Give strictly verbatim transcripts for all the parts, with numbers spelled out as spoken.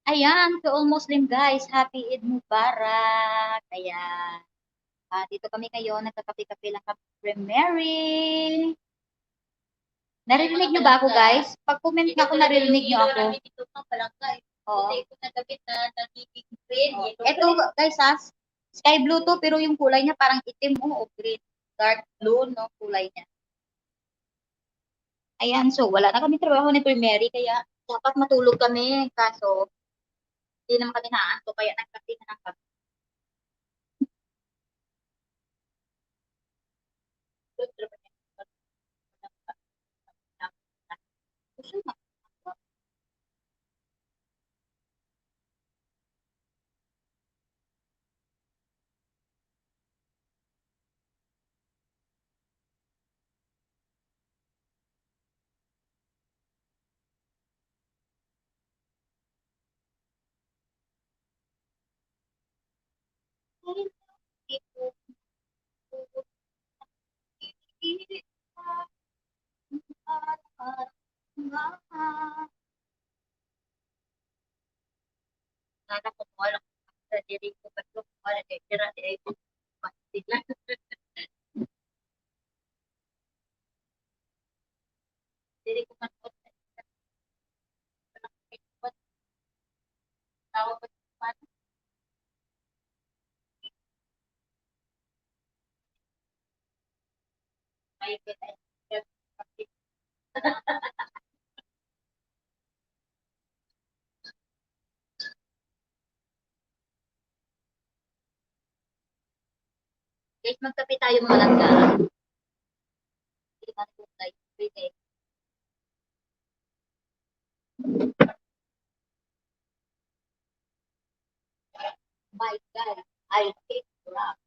Ayan, to all Muslim guys, happy Eid Mubarak. Ayan. Ah, dito kami ngayon, nagkakape-kape lang kami, Mary. Naririnig niyo ba ako, guys? Pag-comment na kung naririnig niyo ako. Oo. Ito, guys, ha, sky blue to, pero yung kulay niya parang itim, oh, o green. Dark blue, no, kulay niya. Ayan, so wala na kami trabaho ni Primary, kaya dapat matulog kami. Kaso, hindi naman kami naantok, kaya nagkape na lang kami. Nana ko, wala ko sa diri ko, ba't ko wala kay tira di ay ko pastila. Diri ko man. Tawag ko man. Ay, guys, magkape tayo, mga langga. Hindi man po tayo pwede. My God, I hate rap.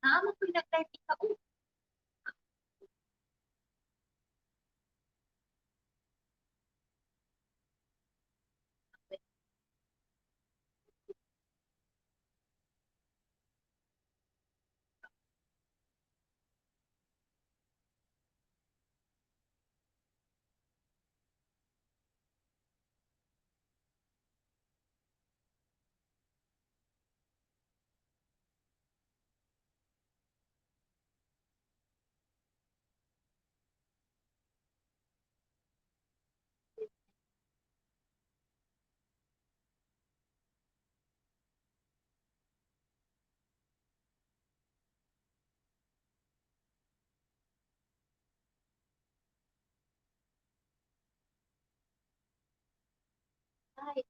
Naa mo ko'y nag-live ikaw. Ay.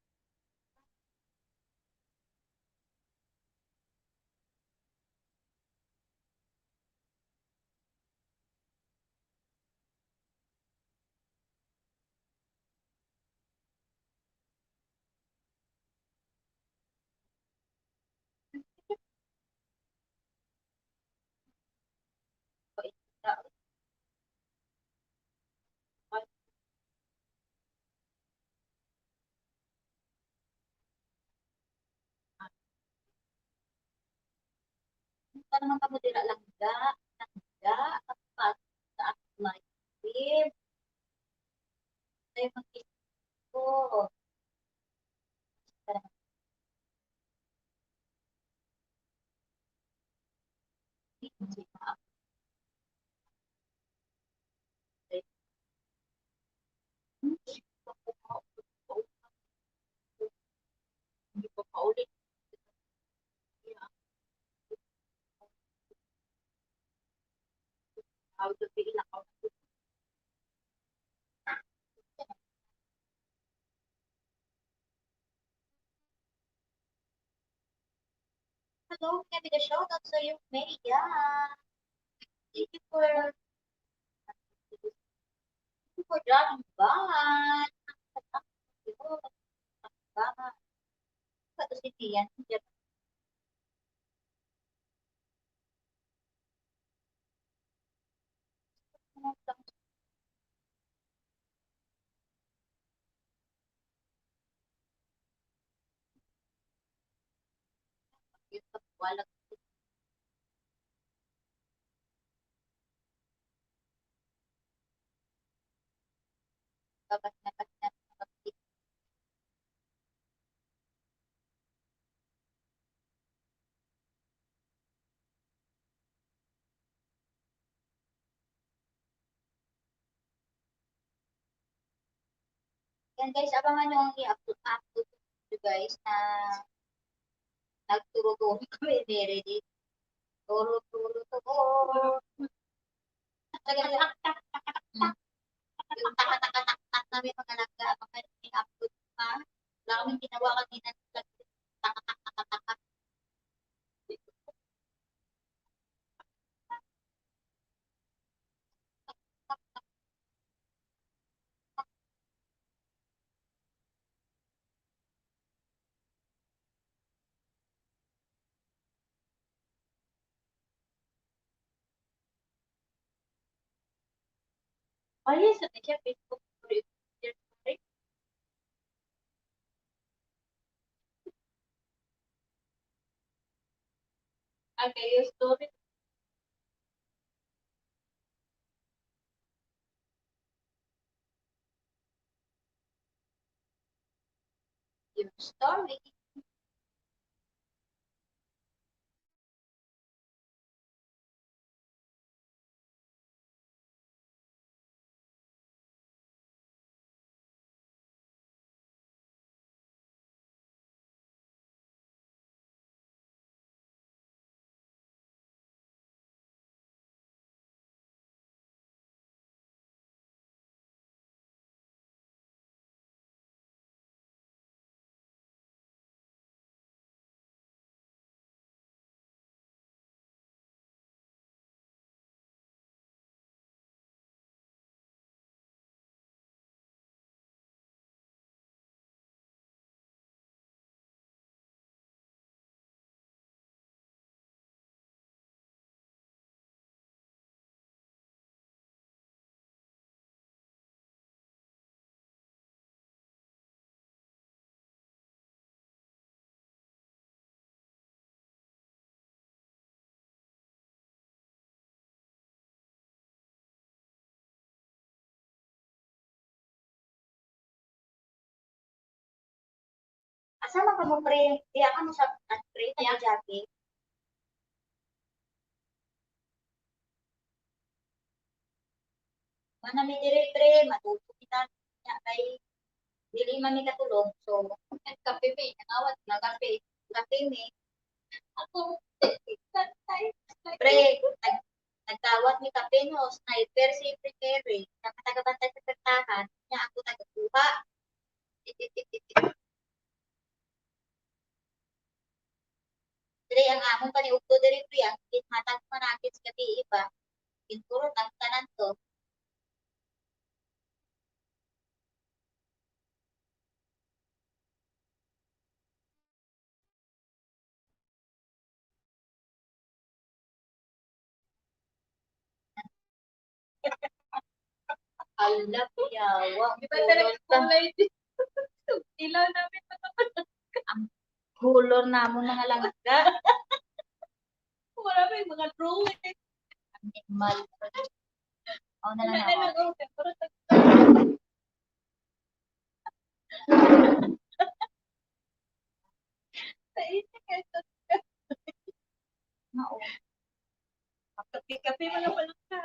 Ano naman kamo dira, langga, langga, ang pasok sa akong live stream. Ay, mag-, ko. Hello, can I make a shout out sa iyo, Maria? Thank you for, thank you for dropping by. Bye. Ito si Tian. Wala. Yan, guys, abangan nyo ang i-upload, upload ko, guys, na nagturo-turo kami ni Meredith. Turo-turo to. Tagal, yung taka-taka-tak-tak namin, mga nagka-, mga i-upload pa. Wala kaming ginawa kanina. Taka-taka-taka-taka. Ay, sa niya, Facebook group. Okay, yung story. Yung story. Asa man ka mo, pre? Diya ka mo sa, at pre, taga Jackie. Mana mi diri, pre, matulog kita. Nya kay dili man mi katulog, so, nagkape mi, nangawat na kape. Kape mi. Ako, pre, nag-, nagdawat mi kape, no, sniper si pre Kerry, nakatagabantay sa pertahan, nya ako tagakuha. Diri ang amon paniudto diri, pre, ang ginhatag manakit sa gabi iba. Ginkurot ang tanan to. Ala, yawa. Di ba, kulay, talaga kulay din. Ilaw namin, mga palangga. Ang kulor namon, mga langga. Wala pa yung mga drawing. Animal. Oh, na lang ako. Sa inyo, kaya sa Mao. Kape-kape, mga palangga.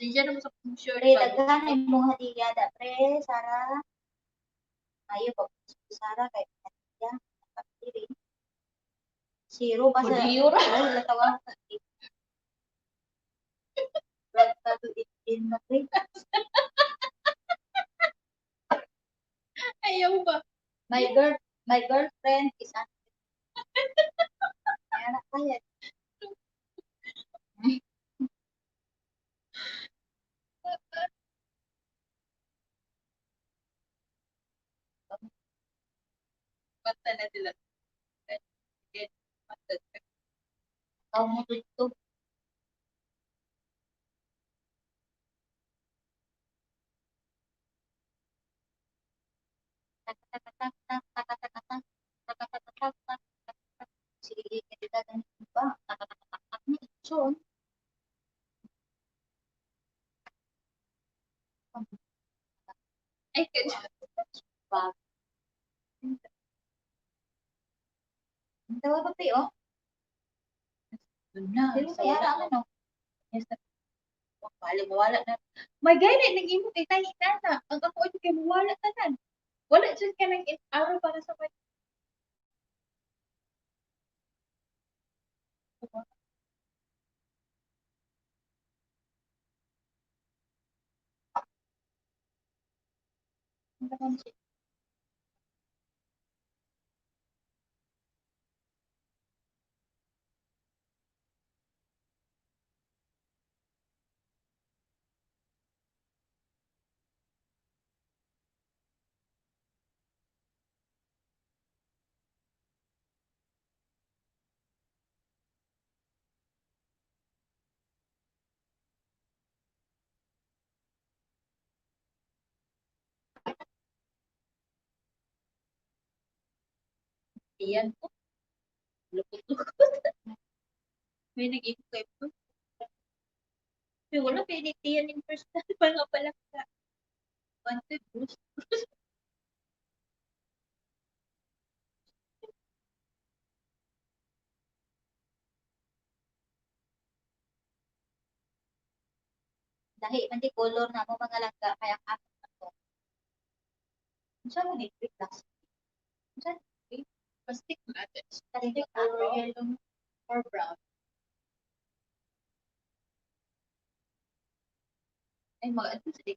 Siya naman sa pong shirt. Pre, daghan ay mo hadiya da, pre, Sara. Ayo pa, Sara, kay hadiya. Zero pa sa, Hodiyo ra. Oh, natawa ko. Brad, pa to itin na, pre. Ayaw ba? My girl, My girlfriend is a... Kaya na kaya. Basta na sila. Ikaw mo dito. Sige, kandidato ng iba. Takatatak ni John. Ay, kaya. Bag. Ang tawa ba, Pe, oh? Doon na, Pero sa kaya wala. Lang, ano? Yes, na. Wala, mawala na. May gani, nag-imo kay tayo na. Ang ako, ito kay mawala tanan. Wala dyan ka nang in-, araw para sa may Iyan po. Lukot-lukot. May nag-ipon kayo po. Pero wala, pinitiyan in person. Mga palakpak. One, two, Bruce. Lahi man di color na mo mga langga, kaya ang ato na to. Unsa mo ni plastic? Unsa ni? Plastic na ate. Plastic na to. Yellow or brown. Ay, mag-adto sa di.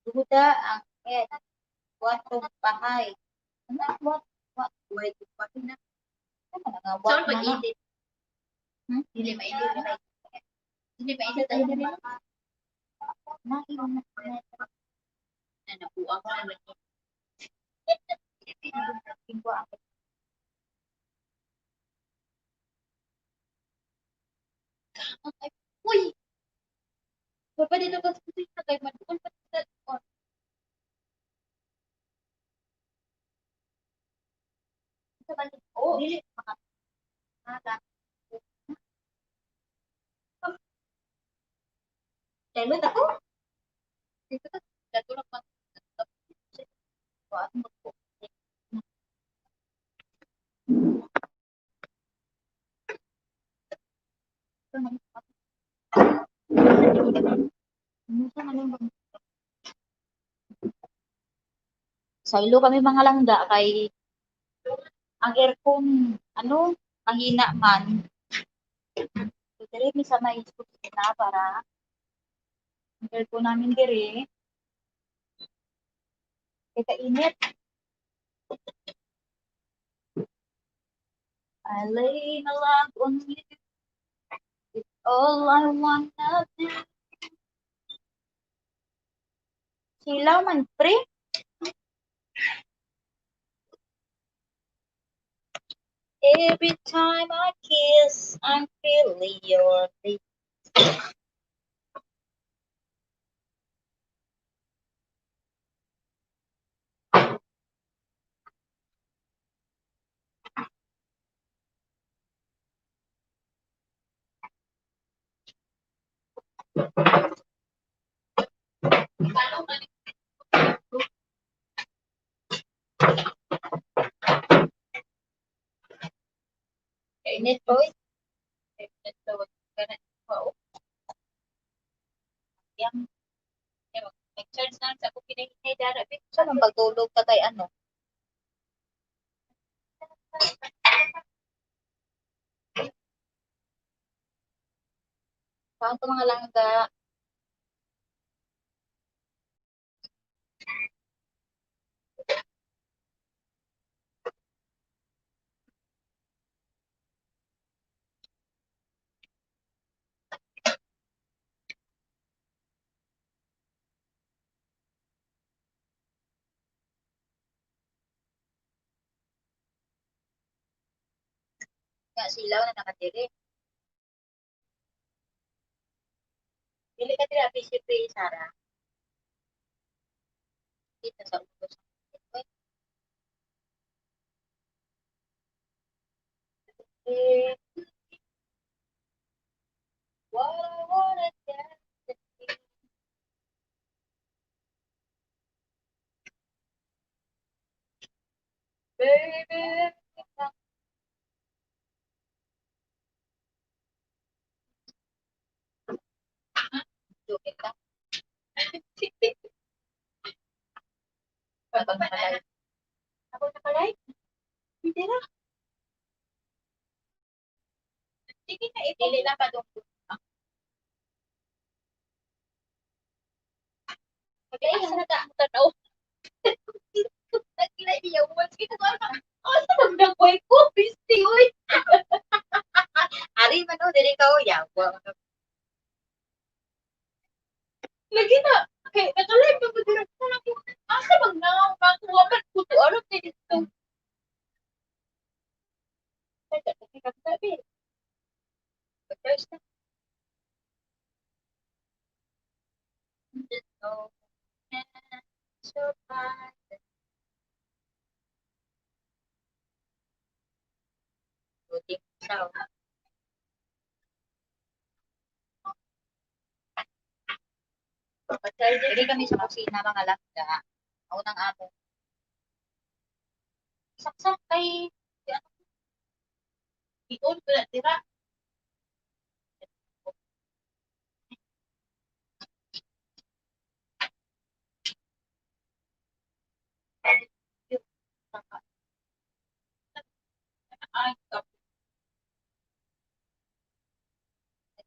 Duda ang head. Kuwatro bahay. Ano ang kuwat-, kuwat-, kuwat-, kuwat-, na? Ano na nga, saan kuwat-, mag-edit? Hmm? Dili mainit. Dili mainit ang mga. Na, imo na. Na, nakuha ko na. Uy! Papa, dito ka sa kusina, kay maduol pa sa cellphone. Sa balik, oh, dili, maka-, maka-, Hello, ako? Dito ka, dito lang mag-, Saylo kami mga langga kay ang aircon, ano, mahina man. So, diri mi sa may kusina para ang aircon namin diri. Kay kainit. I lay my love on you. It's all I wanna do. Sila man, pre. Every time I kiss, I'm feeling your lips. Kainit, oy. Kainit, oy. Kana, wow. Yang, yang, nag-charge lang sa akong hinay-hinay dara, bi. Sa man pagtulog ka kay ano? Saan ka mga langga? Nga silaw na nakadiri. Dili ka dira, P C P, Sara. Kita sa ulo sa What I wanna dance with you. Baby, ako na pala. Ako na pala. Hindi na. Sige na, ipili na pa doon. Kaya yung nata ang tanaw. Nagkilay niya, once kita ko, ano, ano, magdagoy ko, bisti, uy. Ari man, oh, dili ka, oh, yawa. Lagi na, kay naka-live na gud dira. Asa bang na, nakuha man ko to, ano, dito? Kaya, kaya, kaya, kaya, the first time. Just know, so far. Buti sa Diri kami sa kusina, mga langga. Ako nang amo. Saksak kay, kay ano? Iton ko na tira.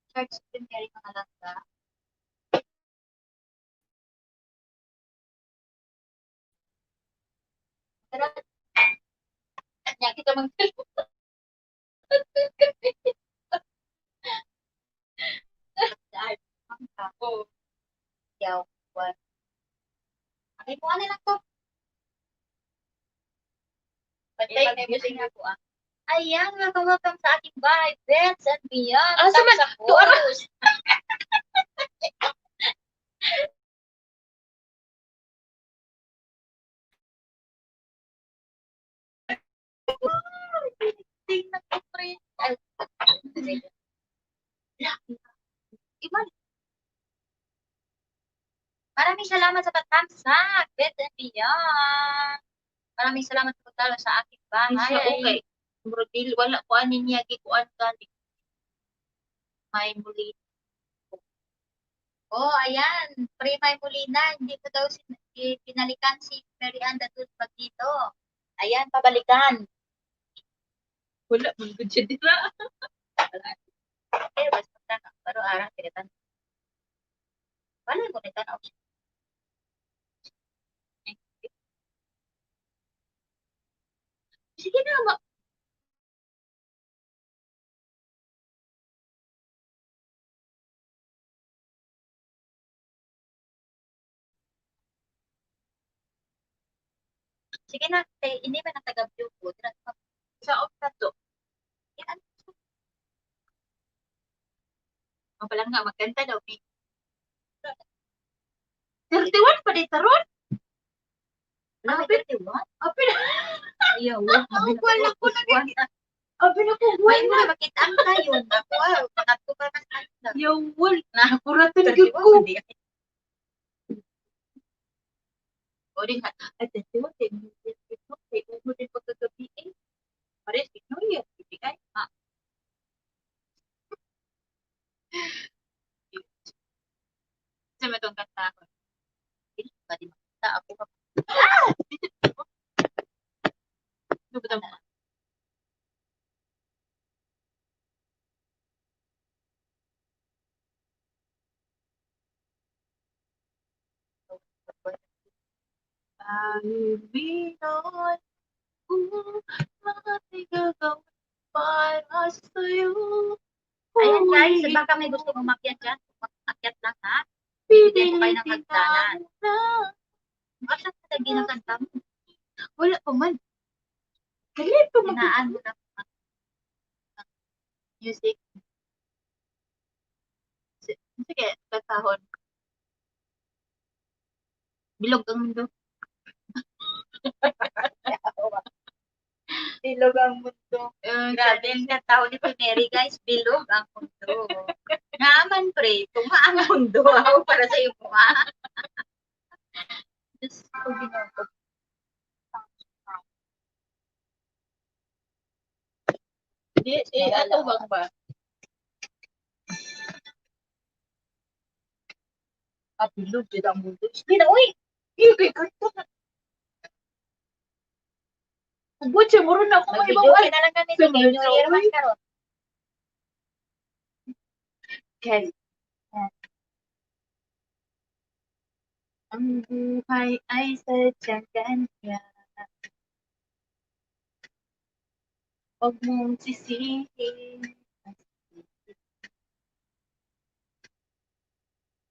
Charge ko diri, mga langga. Nya kita mag- Ay, ang ako. Yawan. Ay, mo na lang to. Patay, patay mo sa inyo, ah. Ayan, welcome, welcome sa aking bahay, Bets and Beyond. Ah, sa man, Tamsa tuwa ra. Force. Tingnan ko, pre. Ay, iman. Maraming salamat sa patamsak, Beth and Beyond. Maraming salamat po talaga sa aking bahay. Ay, siya, okay. Bro, dili, wala ko ani niya, gikuan ka, may muli. Oh, ayan. Pre May Molina, hindi ko daw sin-, i-, binalikan si Mary Ann Datud Bagdito. Ayan, pabalikan. Wala man gud siya dira. Eh, basta na, pero arang kita. Wala mo na tanaw siya. Sige na, ma-, Sige na, kay ini man ang taga-view ko. Dira sa, sa off na to. Yan. Ang pala nga, magkanta daw, Pi. Thirty-one pa di taron? Ano, thirty-one? Apil. Ayaw, wala. Ang wala ko na. Apil ako, wala. May mga makita ang tayo. Ako, ah, pangat ko pa mas ano. Ayaw, wala. Nakuratan ko. Thirty-one pa di. O, di nga, "Ay, thank you, thank you, thank you, thank you, thank you, thank you, pagkagabi, eh." Pares, di, no, yun, bibigay, ah. Sa matong kanta ko. Hindi pa din makita ako. Ah! Ano ba tama? Ay, Pinoy, kung mga tigagaw para sa'yo. Ayan, guys, baka may gusto umakyat dyan. Umakyat lang, ha? Bibigyan ko kayo ng hagdanan. Asa ka lagi ng kanta mo? Wala pa man. Galit pa mag- Hinaan mo na music. Si-, sige, kantahon. Bilog ang mundo. Bilog ang mundo. Eh, grabe ang kantahon ni Mary, guys. Bilog ang mundo. Naman, pre. Tuma ang mundo. Ako para sa iyo, ha? Diyos ko, Ginoo ko. Di, eh, ato bang ba? At bilog, di ang mundo. Sige na, uy! Sige, kay kanta na. Ubod siya, muro na ako. Mag-video ka na lang kami. Sige, New Year man karon. Okay. Ang buhay ay sadyang ganyan. Huwag mong sisihin.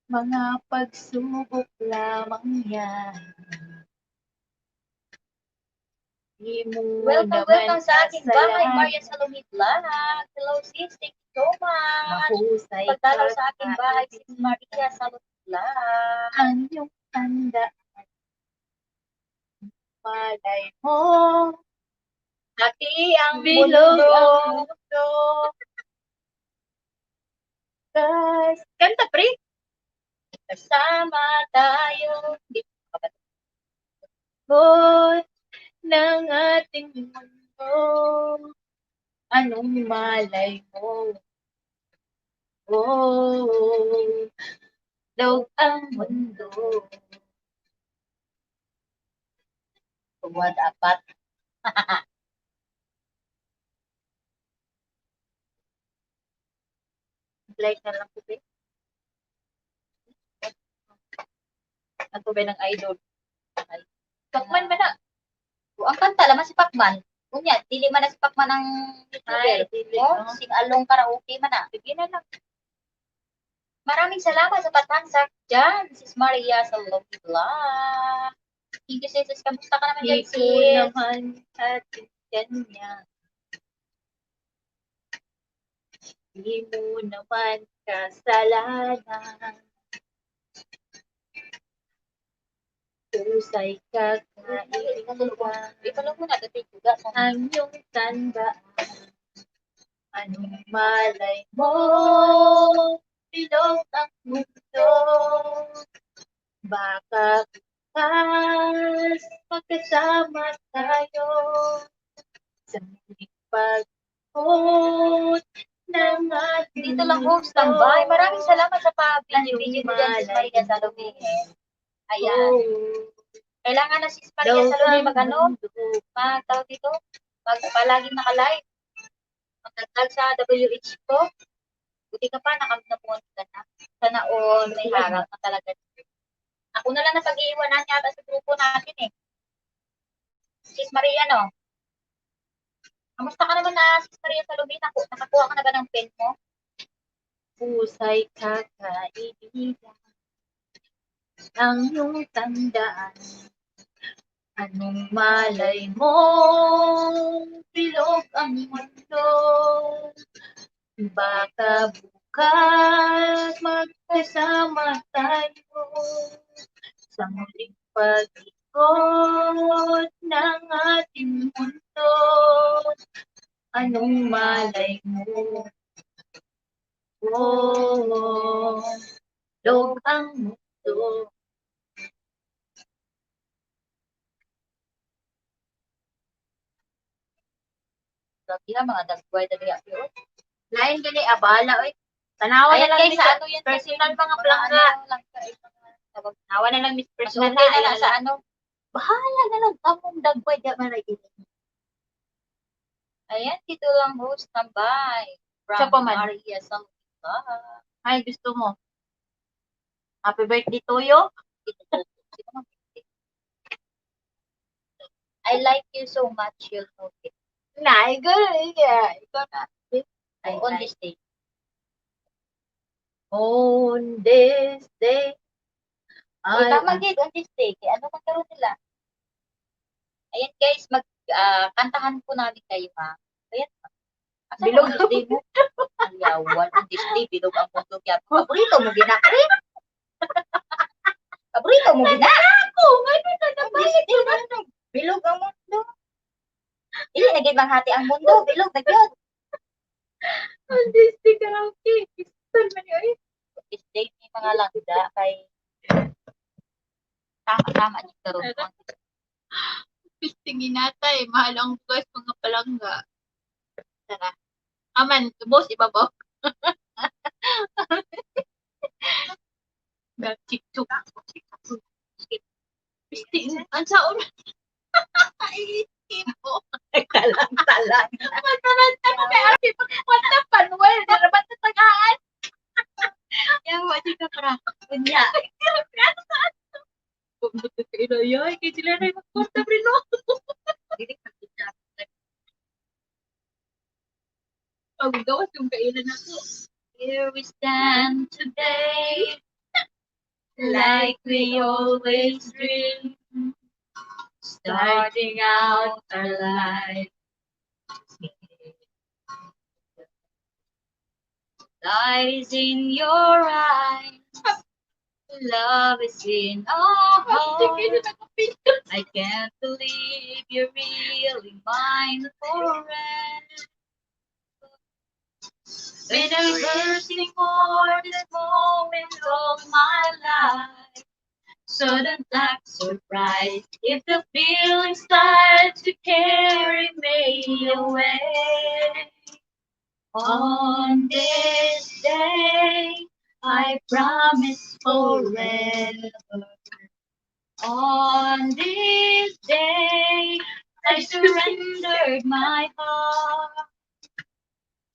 Mga pagsubok lamang yan. Welcome, welcome sa aking bahay, Maria Salome Vlog. Hello, sis. Thank you so much. Pagdalaw sa aking bahay, sis Maria Salome Vlog. Ang iyong tanda. Malay mo. Hati ang bilog ang mundo. Kas-, kanta, pre. Kasama tayo. Di pa ba? Ikot ng ating mundo. Anong malay mo? Oh, daog ang mundo. Tuwad apat. Like na lang ko, be. Ako ba ng idol? Ay. Pacman man na. O, ang kanta lamang si Pacman. Unya, dili man na si Pacman ang YouTuber. Ay, dili, oh, no? Sing-along karaoke man na. Sige na lang. Maraming salamat sa pagtangsak dyan, Sis Maria Salome Vlog. Thank you, sis. Kamusta ka naman dyan, sis? Di ko naman atin kanya. Di mo naman kasalanan. Husay ka kaibigan. Ikaw lang muna, dati ko ga. Ang iyong tandaan. Anong malay mo, bilog ang mundo. Baka bukas magkasama tayo sa muling pag-ikot ng ating mundo. Dito lang, host, standby. Maraming salamat sa pa-video-video mo dyan, Sis Maria Salome. Ayan. Kailangan na, Sis Maria Salome, mag-ano? Mag-, tawag dito? Mag-, palaging naka-live. Magdagdag sa W H ko. Buti ka pa, nakam-, nabuhat ka na. Sana all, may harap na talaga. Ako na lang na pag-iiwanan yata sa grupo natin eh. Sis Maria, no? Kamusta ka naman na, Sis Maria Salome? Naku-, nakakuha ka na ba ng pen mo? Husay ka, kaibigan. Ang iyong tandaan. Anong malay mo, bilog ang mundo. Baka bukas magkasama tayo sa muling pag-ikot ng ating mundo. Anong malay mo? Oh, bilog ang mundo. Grabe na, mga dagway na diha, pero lain gani, abala, oy. Tanawa na lang, guys, Miss, sa ano yan, personal, mga palangga. Ano lang, guys, mga tawag. Tanawa na lang, Miss, personal, okay na lang sa ano. Bahala na lang, kamong dagway, di man lagi. Ayan, dito lang, host, tambay. From Maria Salvador. Ay, gusto mo? Happy birthday to you. I like you so much, you'll know it. Na, ikaw, yeah, ikaw na. I On like this day. On this day. Uy, I tama gid, on this day. Kay ano man karon nila? Ayan, guys, mag, ah, kantahan po namin kayo, ha? Ayan. Asa Bilog. Ang Disney mo? Ang yawan, ang Disney, bilog ang mundo kaya. Paborito mo gina, pre? Paborito mo gina? Ako, ngayon na Ang napalit Disney ko na. Na, bilog ang mundo. Dili na gid manghati ang mundo, bilog na gyud. Ang Disney karaoke. Gusto man yun, eh. Disney ni mga langga kay tama, tama ni karon. Pisting inatay, mahal ang bugas, mga palangga. Tara. Aman, tubos, ibabaw. Gag TikTok. Pisting, ang sa oras. Ay, tipo. Ay, talang, talang. Mataran ka na kay Ate, pag wala pa, Noel, di na ba tatagaan? Yan, wala ka, pra. Unya. Pagbuti sa ila, yay, kay sila na yung magkwarta, pre, no? Dili ka kita. Paggawas yung kailan ako. Here we stand today, like we always dream, starting out our life. Light is in your eyes. Love is in our heart. I can't believe you're really mine forever. Been reversing for this moment all my life. Sudden black surprise. If the feeling starts to carry me away. On this day, I promise forever. On this day, I surrendered my heart.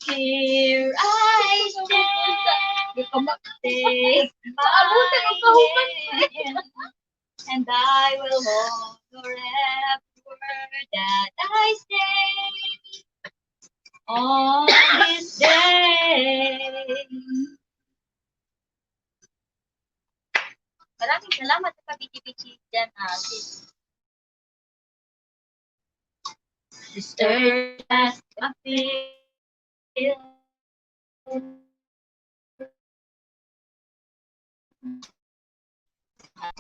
Here I stand, take my hand, and I will honor every word that I say. On this day. Maraming salamat sa pabiti-biti dyan, ah, sis. Sister, just a feel.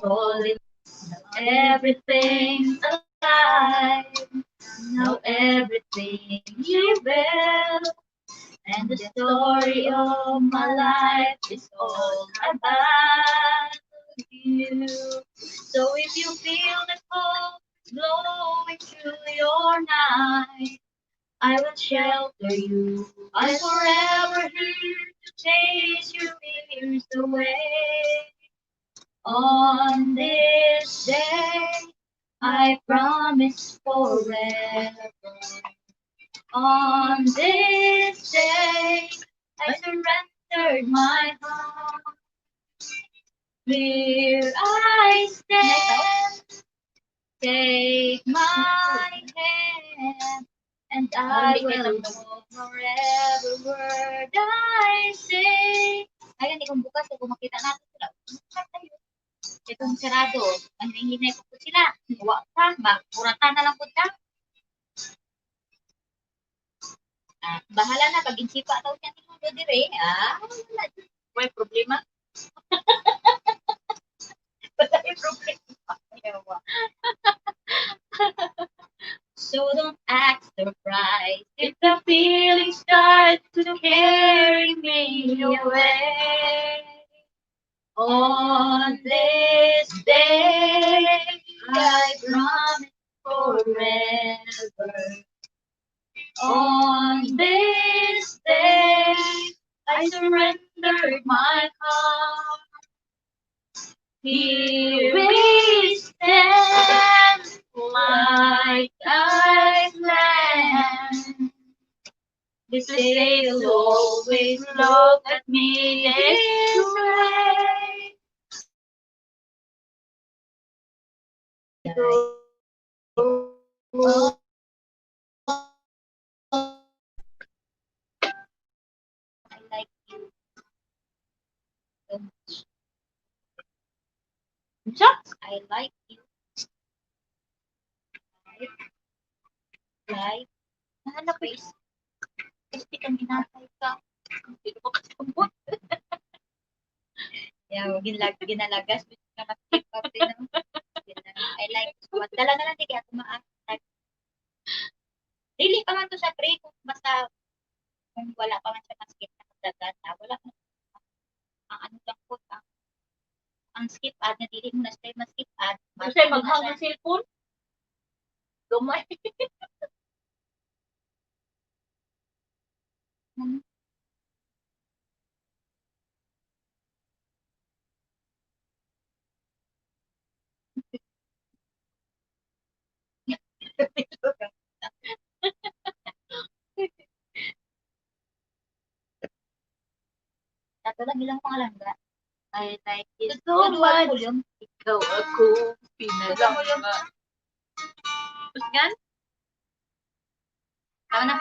All it, everything's alive. Now everything you will. And the story of my life is all about you. So if you feel the cold blowing through your night, I will shelter you. I'm forever here to chase your fears away. On this day, I promise forever. On this day, I surrendered my heart. Here I stand. Take my hand, and I will honor every word I say. Ayun, kung bukas, kung makita natin sila, bukas tayo. Itong sarado, ang hinay-hinay ko po sila. Wa ka, ma-, kuratan na lang po ka. Ah, bahala na, pag insipa daw siya ni Mundo dire, ah, wala, may problema. Wala may problema. Ayaw, ah. So don't act surprised if the feelings start to carry me away. On this day, I promise forever. On this day, I surrendered my heart. Here we stand like island. The sails always look at me this way. I like you so much. Unsa? I like you. Like, like. Nahanap ko is, gusto kang ginatay ka. Hindi ko makasabot. Yeah, ginalag-, ginalagas, gusto nga mas keep up din, no? Gina-, I like, magdala na lang, di kaya kumain. Dili pa man to sa free, kung basta, kung wala pa man siya mas keep na dagat, ah, wala pa. Ang ano lang po, ang, ang skip ad na dili mo na siya mas skip ad. Kung sa'y maghang ng cellphone, gamay. Ato lang ilang mga langga. I like it so much. Ikaw ako pinalangga. Kusgan? Tama na.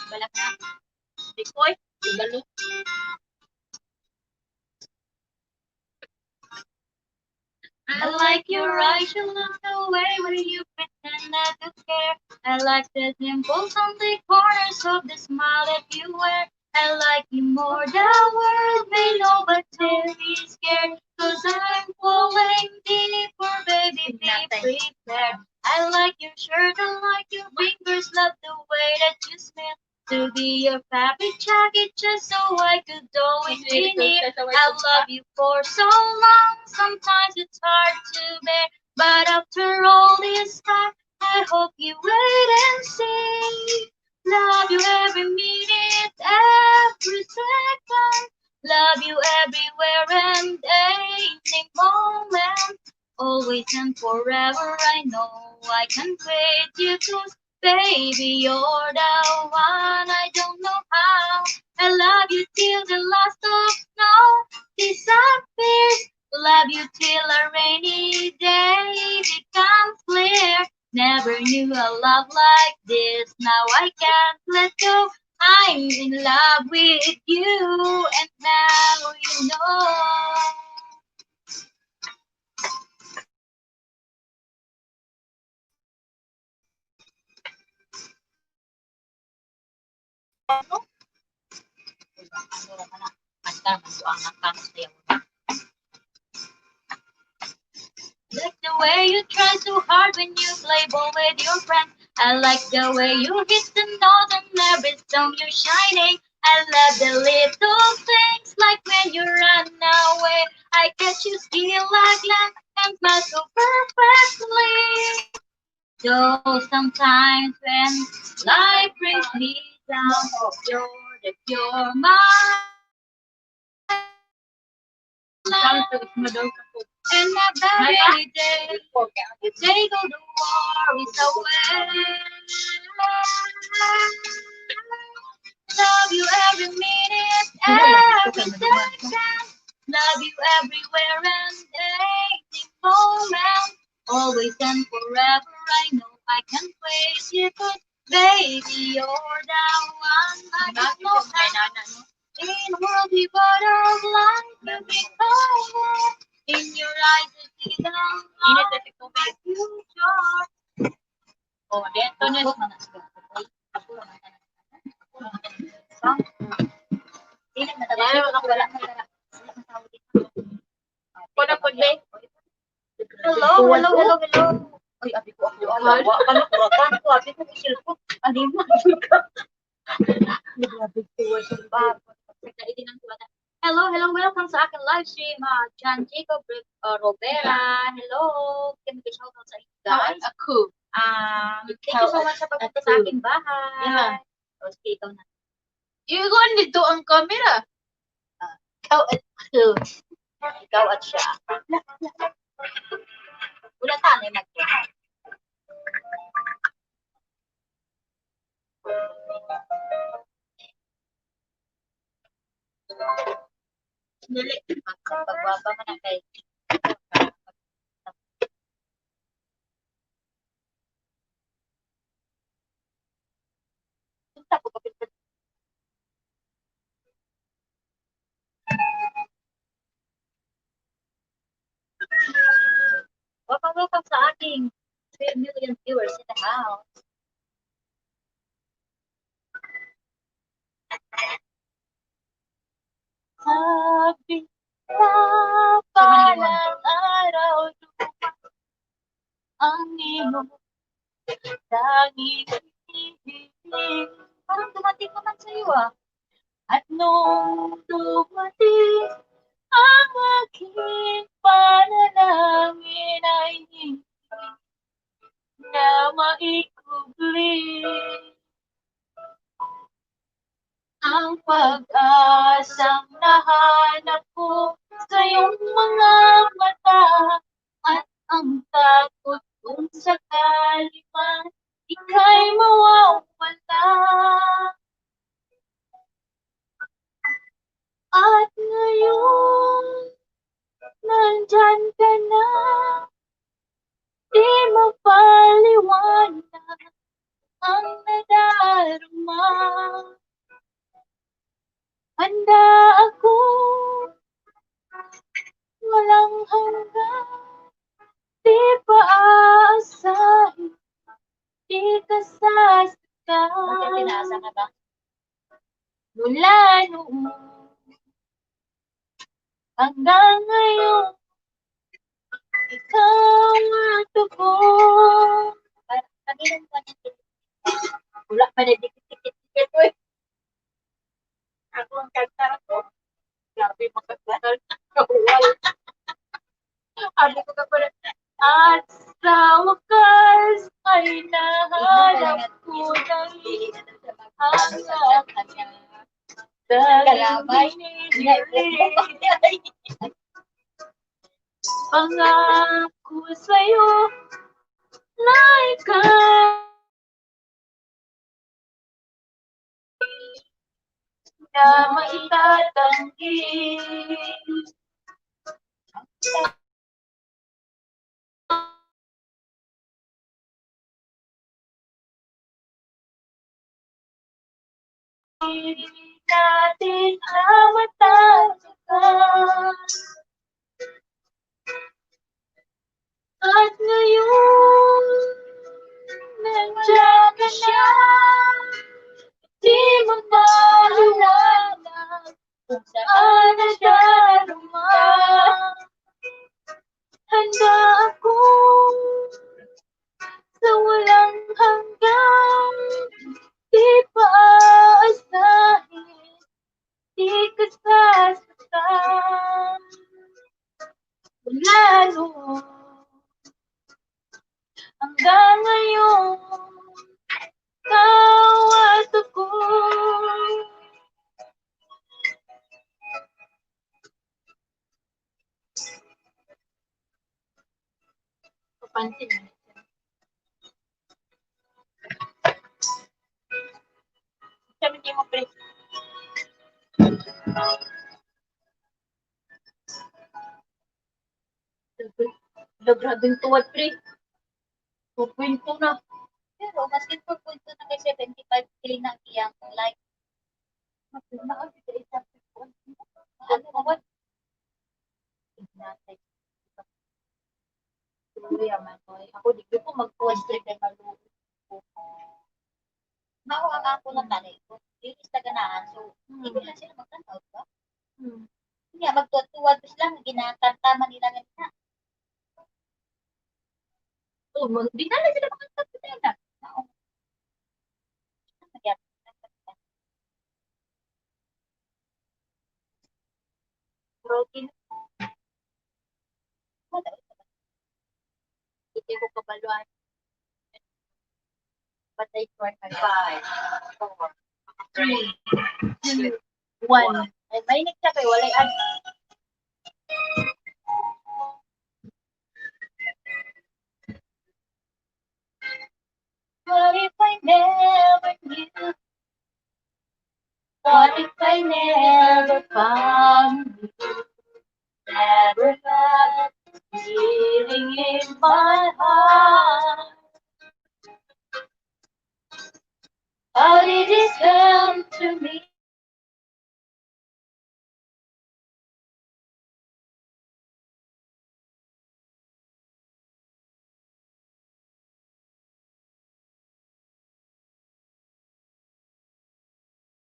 Balak na. Bikoy, ibalo. I like your eyes, you look away when you pretend not to care. I like the dimples on the corners of the smile that you wear. I like you more, the world may know, but don't be scared, 'cause I'm falling deeper, baby, be prepared. I like your shirt, I like your fingers, love the way that you smell. To be your fabric jacket just so I could always be near. I love you for so long, sometimes it's hard to bear. But after all this time, I hope you wait and see. Love you every minute, every second. Love you everywhere and any moment. Always and forever, I know I can praise you too. Baby, you're the one, I don't know how. I love you till the last of snow disappears. Love you till a rainy day becomes clear. Never knew a love like this. Now I can't let go. I'm in love with you, and now you know. Like the way you try so hard when you play ball with your friends. I like the way you hit the note and every song you're shining. I love the little things like when you run away. I catch you still like that and smile so perfectly. Though sometimes when life brings me down, you're the cure my and a very day you take all the worries away. Love you every minute, every second. Love you everywhere and any moment. Always and forever, I know I can praise you, 'cause baby, you're the one. I don't know how in the world we got our life to be covered. In your eyes, I see the light of my future. Oh, dito na. Dili na tayo, wala na. Ako na po, be. Hello, hello, hello, hello. Ay, abi ko, ako, ako, ako, ano, kurakan ko, abi ko, isil ko. Ano yun? Grabe ko, ba? Hello, hello, welcome sa aking live stream, ah, John Jacob, ah, Robera. Hello, can we shout out sa inyo, guys? Ako. Ah, thank you so much sa pagpunta sa aking bahay. Yeah. O, sige, ikaw na. Iwan nito ang camera. Ah, ikaw at ako. Ikaw at siya. Wala tayo mag- Dali. Pag-, pagwapa mo na kay Welcome, welcome sa ating three million viewers in the house. Sabi na palang araw dumating ang iyong tanging hinihiling. Parang dumating naman sa'yo, ah. At nung dumating ang aking panalangin ay hindi na maikubli. Ang pag-asang nahanap ko sa iyong mga mata at ang takot kung sakali man ika'y mawawala. At ngayon, nandyan ka na, di mapaliwanag ang nadarama. Handa ako, walang hanggan, di pa aasahin, di ka sasaktan. Bakit pinaasa ka ba? Mula noon hanggang ngayon, ikaw at ako. Parang kanina pa niya. Wala pa na dikit-dikit-dikit, uy. Ako ang kanta na to. Grabe, magkasal. Kahuwal. Sabi ko ka pala, at sa wakas ay nahanap ko na rin ang aking kalamay. Pangako sa'yo na ikaw na maitatanggi. Hindi natin na matatagal. At ngayon, nandiyan ka na. Di mo maliwanag kung saan nadarama. Handa ako sa walang hanggan. Di pa aasahin, di ka sasaktan. Mula noon hanggang ngayon, ikaw at ako. Papansin mo. Sabi niya mo, pre. Lo, grabe ang tuwad, pre. Two point two na. Pero, maski four point two na, may seventy-five K na iyang like. Ano, ano, ano, ano, Kuya man ko, ako di ko mag-post kay maluoy ko. Mao ang ako lang tani ko. Dili sa ganahan. So, Hmm. Hindi lang sila magtan-aw, di ba? Hmm. Nga, magtuwad-tuwad sila, nga ginakanta man nila nga na. Oh, mag-, di na lang sila makanta, di na. Mao. Broken. Hindi ko kabaluan. Patay ko ay five, four, three, two, one. Ay, mainit siya kay walay ad. What if I never knew? What if I never found you? Never had this feeling in my heart. How did this come to me?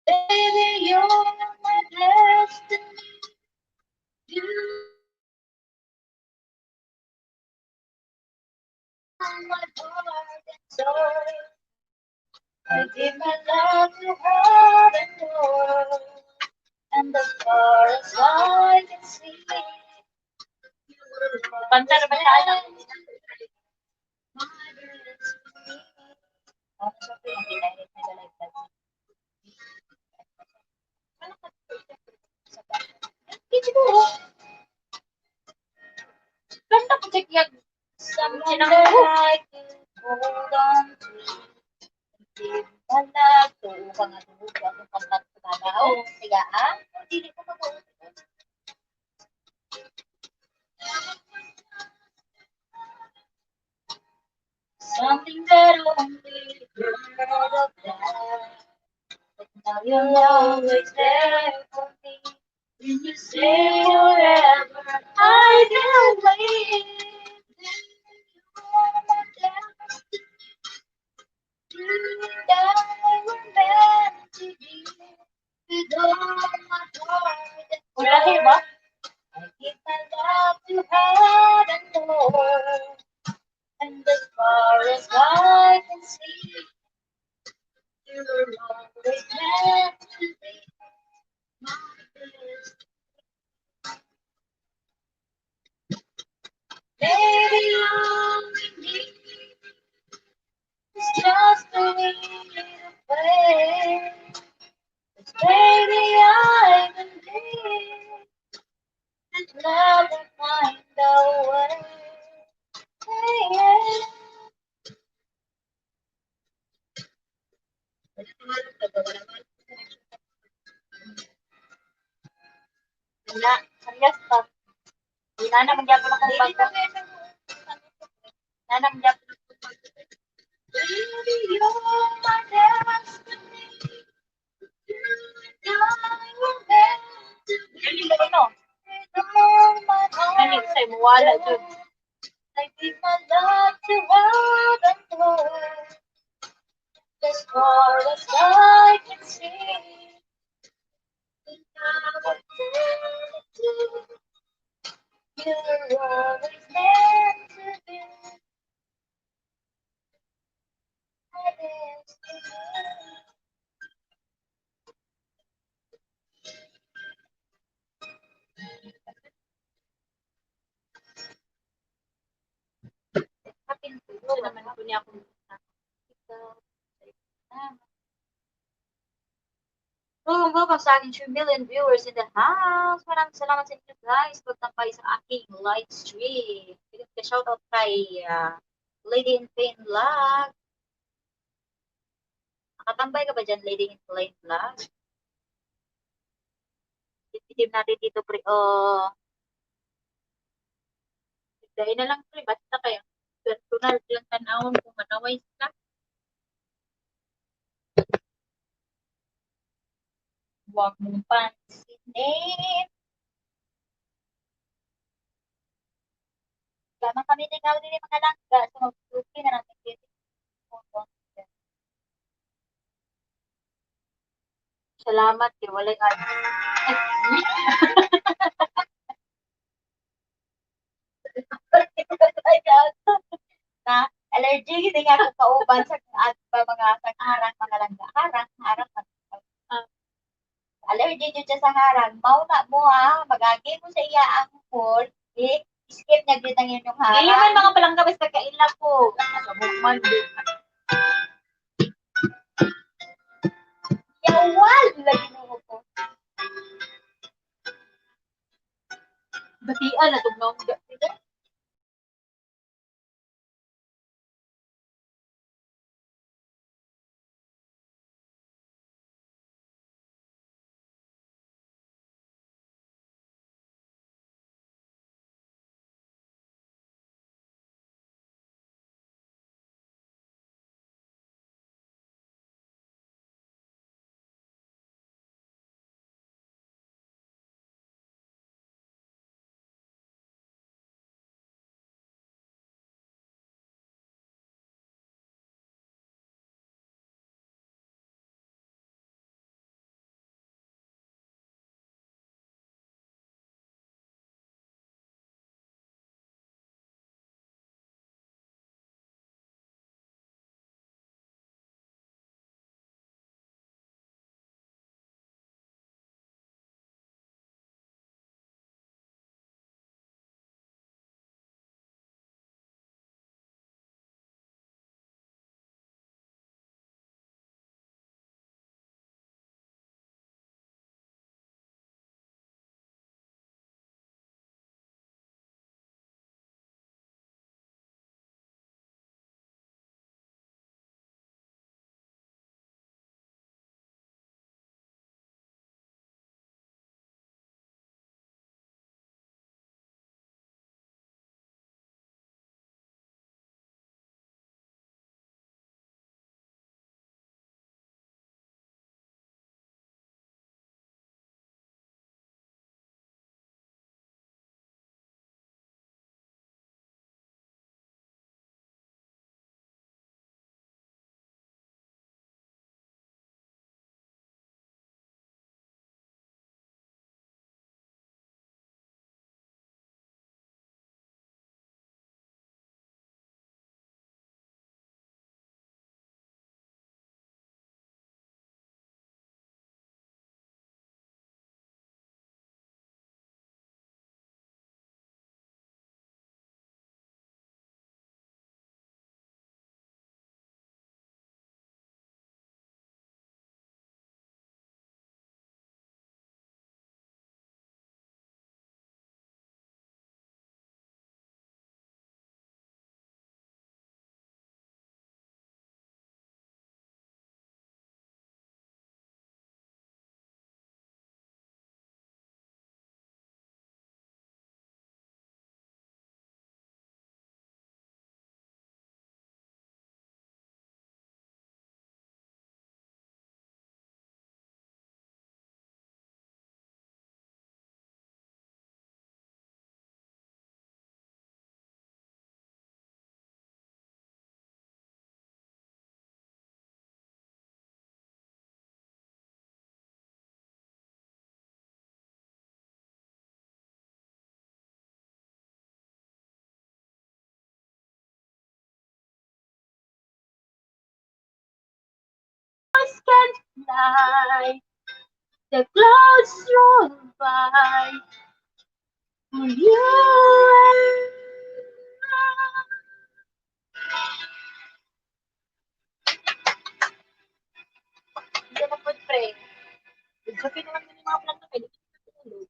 Baby, you're my destiny. You are my heart and soul. I give my love to heart and soul. And as far as I can see, you will Kanta na ba tayo? Ano siya po yung ginamit na lalagyan? Kanta po siya kaya sa mga sinang-, like you hold on to. Hindi na lang, tuo ka nga, tuo ka, ang pagkatatawa. Oh, kaya, ah, hindi ko mag-, Something that only heard of that. But now you're always there for me. When you say forever, I can't wait. Then you are my destiny. You and I were meant to be. With all my heart and Ulahi ba? Soul, I give my love to heart and soul. And as far as I can see, you're always meant to be my best. Baby, all we need is just a little faith. 'Cause baby, I believe that love will find a way. Yeah, yeah. Wala, parehas pa. Di na naman gyapon akong bago. Na naman gyapon akong bago. Baby, you're my destiny. You and I were meant to be. Galing ba, no? With all my heart. Galing, say, mawala dyan. I give my love to heart and soul. As far as I can see, in our eternity, you're always meant to be. My destiny. Kapin po naman po niya akong Oh, welcome sa aking two million viewers in the house. Maraming salamat sa inyo, guys, pagtambay sa aking live stream. Bigyan ka shoutout kay, ah, Lady in Pain Vlog. Nakatambay ka ba dyan, Lady in Plain Vlog? Itim natin dito, pre. Oh. Dahil na lang, pre. Basta kayo. Personal lang tanawon kung manaway sila. Huwag mong pansinin. Wala man kami tingali ni mga langga, so magsuki na natin dito. Salamat kay walay ad-, na allergy gid nga ako kauban sa at pa mga sa harang, mga langga, harang, harang. Ah. Allergy jud siya sa harang. Mao na mo, ah, magagi mo sa iya ang food, eh, skip niya gid ang inyong harang. Dili man mga palangga, basta kaila ko. Sa mukman gid. can fly. The clouds roll by. For you and I. Hindi na po, pre. Exokin na lang yung mga planta, pwede ko na tulog.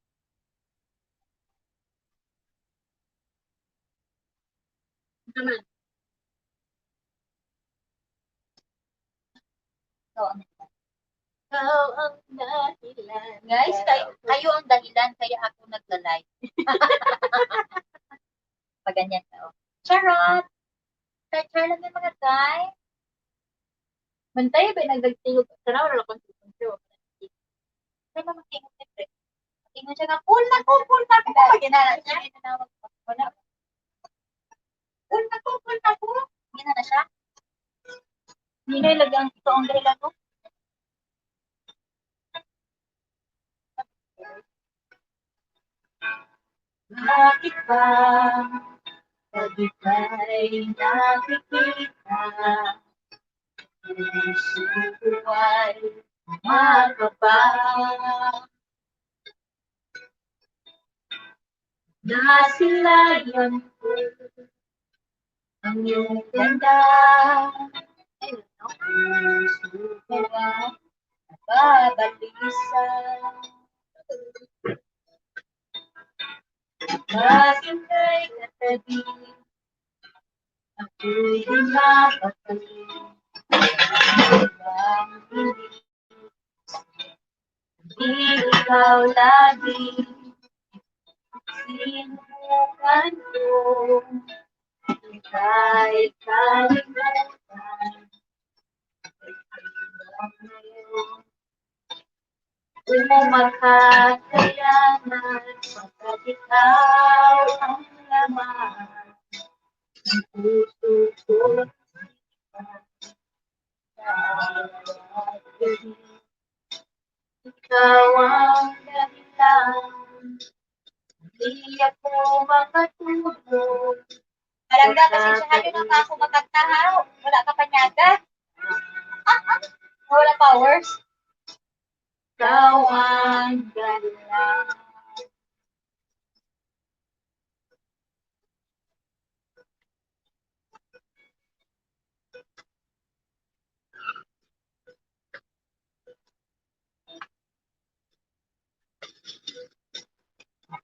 Naman. Ikaw ang dahilan. Guys, kay-, kayo ang dahilan kaya ako nagla-live. Paganyan ka, oh. Charot! Char-char lang yung mga guys. Bantay ba nagdagtingog? Tanaw na lang kung sino. Kaya naman tingog ni Fred. Tingog siya nga, "Full na ko, full na ko." Ginana siya. Wala. "Full na ko, full na ko." Ginana siya. Hindi na lagi ang ito ang dahilan ko. Bakit ba pag ika'y nakikita, puso ko ay makaba? Nasilayan ko ang iyong ganda. Puso ko ang nababalisa. Bakit kay katabi, ako'y di mapatali. Ang hindi Di ikaw lagi, sinubukan ko ika'y kalimutan. Di ko makakayanan, pagkat ikaw ang laman ng puso ko. Ikaw ang dahilan, di ako makatulog. Palangga, pasensyahan niyo na nga ako makanta, ha? Wala ka panyaga. Wala powers. Ikaw ang dahilan.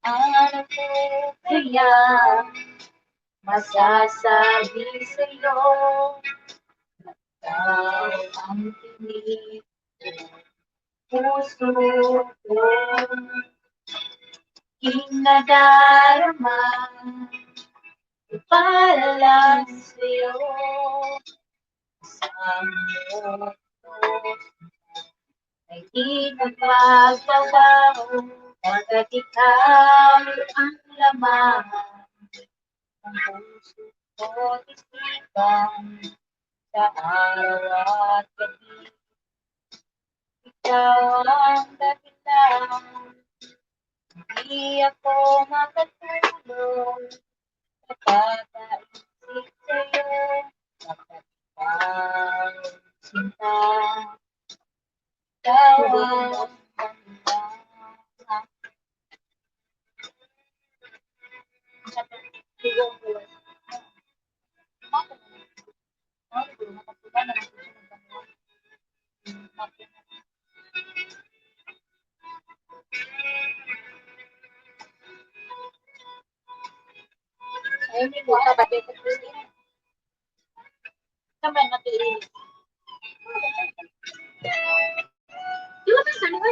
Ano ko kaya masasabi sa'yo? Ikaw ang tinig ng puso ko, kinadarama para lang sa'yo. Sa mundo ay di na magbabago, pagkat ikaw ang laman ng puso ko, isipan, sa araw at gabi. Ikaw ang dahilan, di ako makatulog, nakakaisip sa'yo, pagkat ikaw, sinta, ikaw ang dahilan. Ayun, yung buka, pati ito. Naman, matiilis. Di ba, saan ba?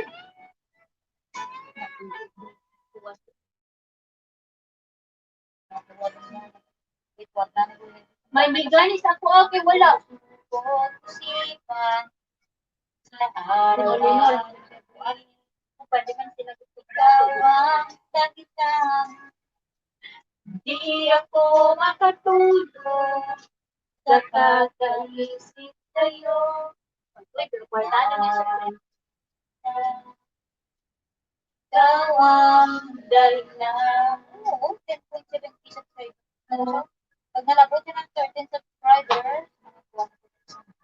May biganis ako, okay, wala. Sa araw-araw, pwede man sila gusto. Ikaw ang dahilan. Di ako makatulog sa kakaisip sa'yo. Uy, pero kwarta na niya siya. Ikaw ang dahilan. Oo, ten point seven K subscribers. Ano siya? Pag nalabot siya ng thirteen subscribers,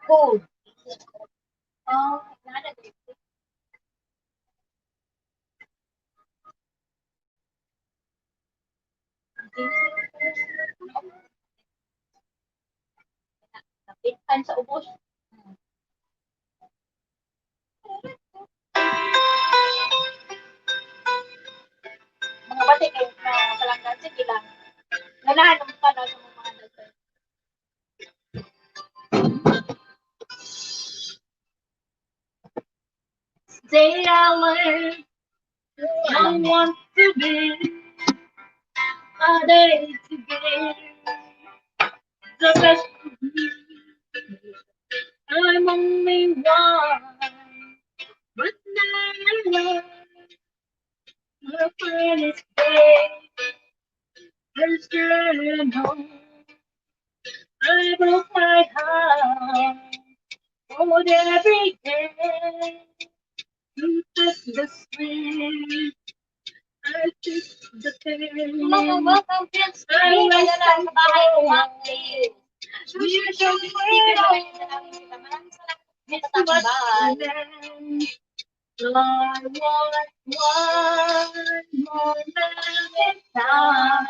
gold. Ah, Sa ubos. Mga bati kay na palangga, sige lang. Ganahan ang tanan ng mga nagtay. They are where I want to be. A day to give the best of me. I'm only one, but now I know my finest day. First journey home, I broke my heart. Oh, every day you took the swing. I took the pain. Mga welcome, friends. I Hindi ka was na lang sa bahay mo, so Ma'am Jane. Usually, hindi ka naman sa amin. Maraming salamat sa pagkakambahan. I want one moment in time.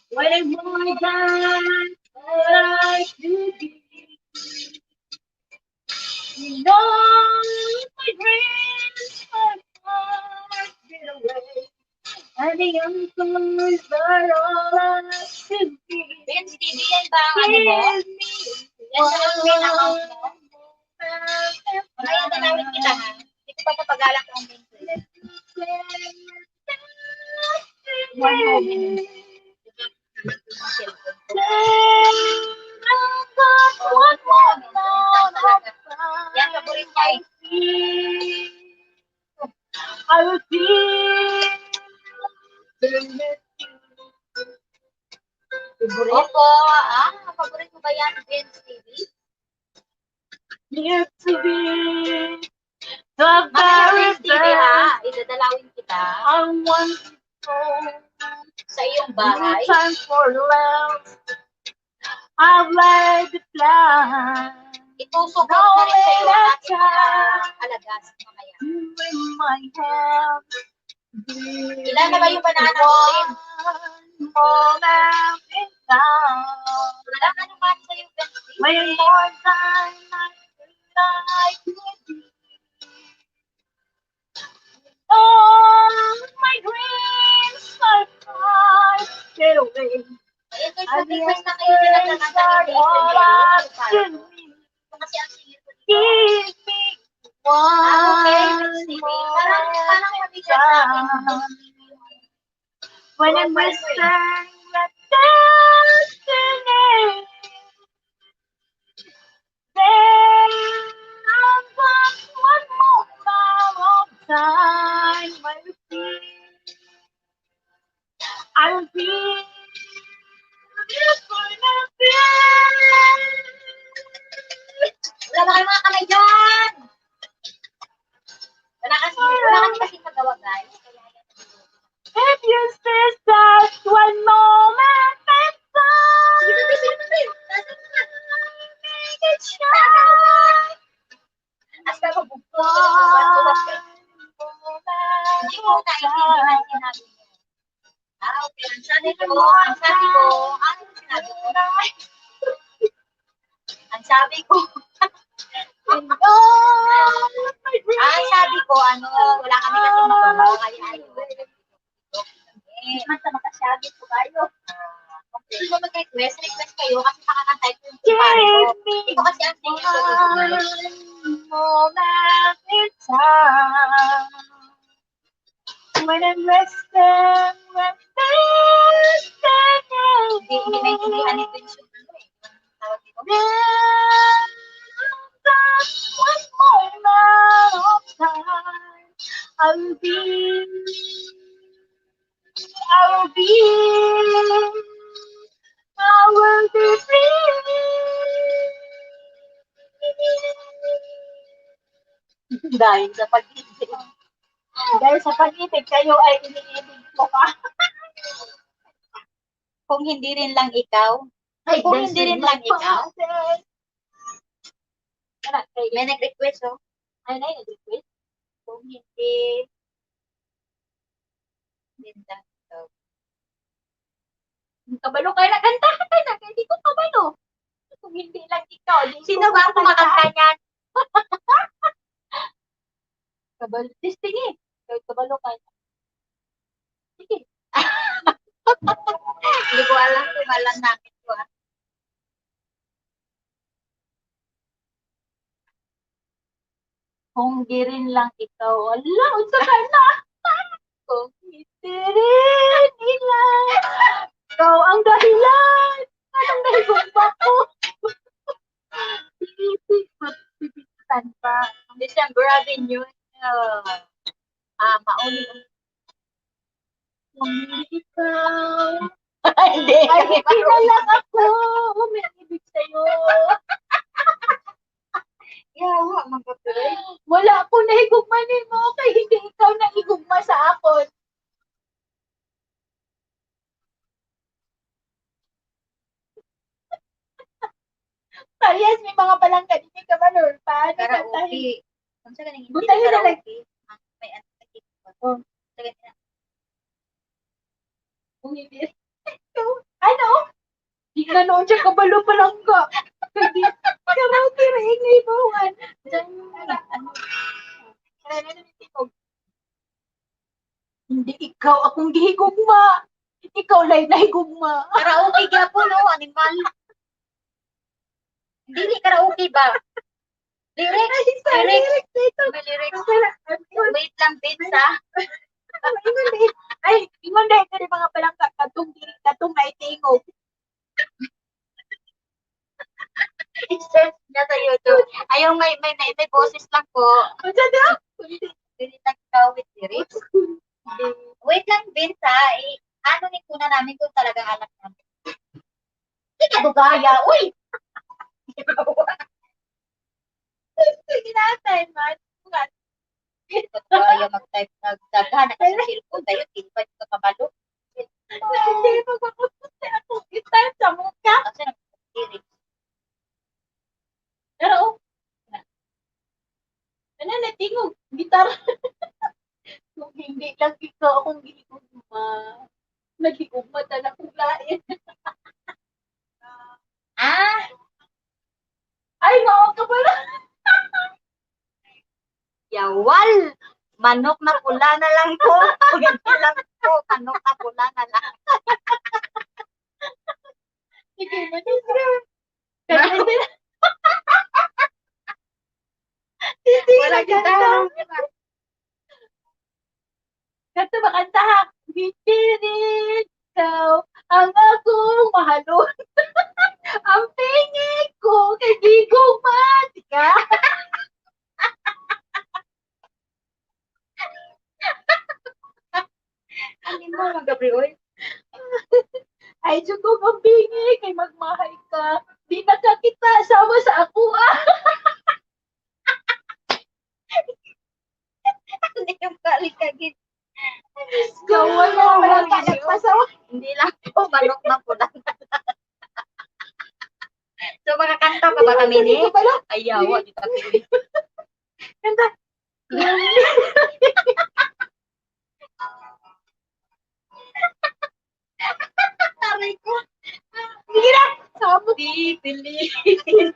When more than what I could be. You know, my dreams are far away. And the answers are all I should be. Vince, T V yan ba ang ano mo? Give me Yan ba ang main account mo? Mamaya na namin kita, ha? Hindi ko pa papagalak ang Vince. One moment. Yan, paborito niya eh. Opo, ah, paborito ba yan, Vince T V? Near to be the Mamaya, very Vince T V, ha? Best. Idadalawin kita. I want to go. Sa iyong bahay. No time for love. I've laid the plan. Itusok ko na rin sa iyo ang aking mga alagas mamaya. In my hand. Ilan na ba yung banana ko, Lin? Wala ka naman sa iyo, Vince. When more time I feel like you do. All my dreams are far away. Ayun, guys, mag-request na kayo nila sa kanta ni Jason Mary. Kasi ang singer ko dito. Give me one more time. Ah, okay, let's see. Parang, parang mabigat sa akin. When I'm whispering my destiny. Then I've got one more mile of time, I repeat. I repeat. Wala ba kayong mga kamay dyan? Wala kasi, wala kami kasi magawa, guys. Kaya yan. If you stay just one moment in time. Sige, sige, sige, sige. Make it shine. Hasta mabugto. Hindi ko naintindihan sinabi niya. Ah, okay. Ang sabi ko, ang sabi ko, ano yung sinabi ko? Ang sabi ko, ang sabi ko, ano, wala kami kasi magawa, kaya ayun. Eh, basta makasyagit ko kayo. Ah, okay. Kung mag-request, request kayo kasi makakantay ko yung iba ko. Ito kasi ang singer ko dito, guys. One moment in time. When I'm resting, when I'm resting. Hindi, hindi maintindihan ni Vince yung ano eh. Tawag dito. Then, just one more night of time, I'll be, I'll be, I will be free. Dahil sa pag-ibig. Dahil sa pag-ibig, kayo ay iniibig ko pa. Kung hindi rin lang ikaw. Ay, kung hindi rin lang ikaw. May nag-request, oh. Ay, may nag-request. Kung hindi rin lang ikaw. Kabalo kayo na kanta, kanta na, kaya di ko kabalo. Kung hindi Sino ba ang kumakanta niyan? Kabalo. Testing eh. Kabalo ka. Sige. Hindi ko alam kung alam namin ko, ah. Kung di rin lang ikaw. Ala, unsa ka na? Kung hindi rin ikaw. Ikaw ang dahilan. Anong nahigugma ko? Sinisigpot, sinisigpot pa. December Avenue. Ah, ah, mauni. Kung hindi ikaw. Hindi. Ay, hindi na lang ako. May ibig sa'yo. Yawa, mga pre. Wala ako nahigugma nimo kay hindi ikaw nahigugma sa akon. Parehas may mga palangga, di may kabalo. Paano kantahin? Karaoke. Unsa ka nang hindi Butang na na lang. Karaoke? Ah, may ano, may tipo. Oh. Sa ganyan. Kung hindi. Ano? Di na noon siya kabalo palangga. Karaoke, rin, naibawan. Diyan, ano, ano, ano, ano, ano, Hindi ikaw akong gihigugma. Ikaw lay nahigugma. Karaoke gyapon, no? Animal. Hindi, karaoke ba? Lyrics, Ay, sa lyrics. Lyrics dito. May lyrics. Wait lang, Vince, ha? Ingon dahil, ay, ingon dahil ka rin mga palangga, katong diri, katong naitingog. I-search niya sa YouTube. Ay, yung may, may, may, may boses lang po. Unsa daw? Dili nagkawit lyrics. Wait lang, Vince, ha? I-, ano ni kuna namin kung talagang alam namin. Di ka dugaya, uy! Sige na, time, man. Bukas. Kaya mag-type, nagdaghan na sa cellphone, dayon, di pa yung kabalo. Hindi, magpapapos na ako. I-type sa mukha. Kasi nag-, Pero, oh, ano na, tingog, gitara. Kung hindi lang ikaw akong gihigugma, naghigugma na lang kung lain. Ah, Ay, mao ka pala. Yawal! Manok na pula na lang ko. Kung hindi lang ko, manok na pula na lang. Sige, manok na. Hindi na. Hindi Wala na kita. Ganda. Kadto ba kanta, ha? Hindi rin ikaw ang akong mahalon. Ang pingin ko kay gigugma ka. Ang imo, mga Gabriel. Ay, Diyos ko, ang pingin kay magmahay ka. Di na ka kita asawa sa ako, ah. Hindi yung kalikagin. Gawa na Gawa lang na ka lang. Nagpasawa. Hindi lang po, manok na po lang. So, makakanta pa ba kami ni? Ito pala. Ay, yawa, di kami. Kanta. Aray ko. Sige na. Sabot. Pipiliin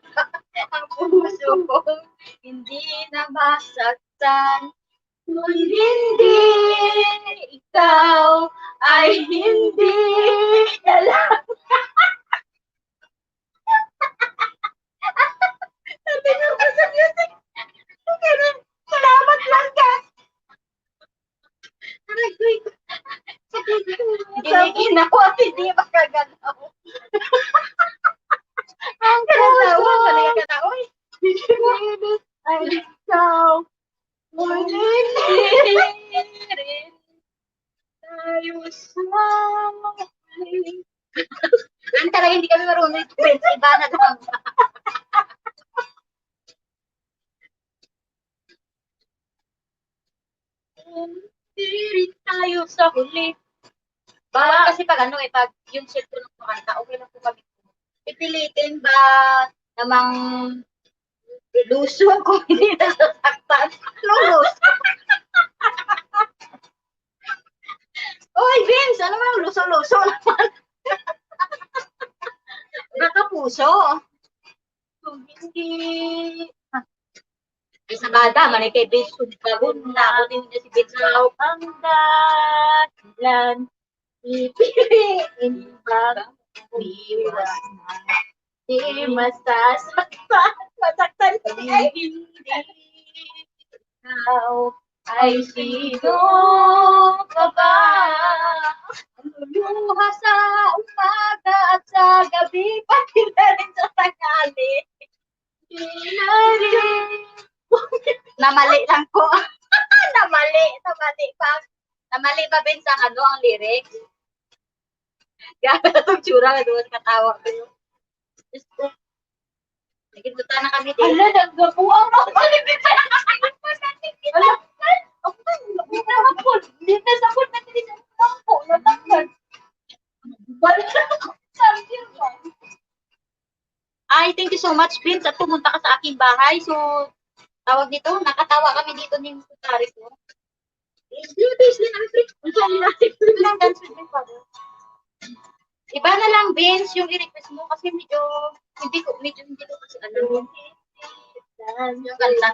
ang puso ko. Hindi na masaktan. Kung hindi ikaw ay hindi na lang. Sabi nga po sa music. Ganun. Salamat lang ka. Aray ko. Ginigin ako at hindi makagalaw. Ang Katawa, puso. Katawa, oy. Ay, ikaw. Tayo sa huli. Ang talaga hindi kami marunong. Friends, iba na lang. Hindi rin tayo sa huli. Bawal kasi pag ano eh, pag yung cellphone ng kumanta, okay lang po kami. Pipilitin ba namang luso kung hindi nasasaktan? Anong luso? Oy, Vince, ano man ang luso-luso naman? Nakapuso. Hindi. Ay, sa bata, man ay kay Vince, kung kagun na, ako din niya si Vince. Ikaw ang dahilan. Ipiliin ba? Iwas na. Di masasaktan. Masaktan ka, ay. Hindi. Ikaw ay sino ka ba? Ang luluha sa umaga at sa gabi, pati na rin sa tanghali. Di na rin. Namali lang ko. Namali, namali pa. Namali ba, Ben, sa ano, ang lyrics? Grabe na itong tsura nga doon, katawa ko yun. Diyos ko. Nagkita na kami din. Ala, naggabuang ang palibig sa akin. Ala, ako, hindi na ako, hindi na ako, hindi na ako, natakpan. Balik na ako. Sabi ko, Ay, thank you so much, Vince, at pumunta ka sa aking bahay. So, tawag dito, nakatawa kami dito ni Mister Paris, no? Please, please, please, please, please. Ang dami natin. Lang dance with my father. Iba na lang, Vince, yung i-request mo kasi medyo, hindi ko, medyo hindi ko kasi alam. Yung kanta.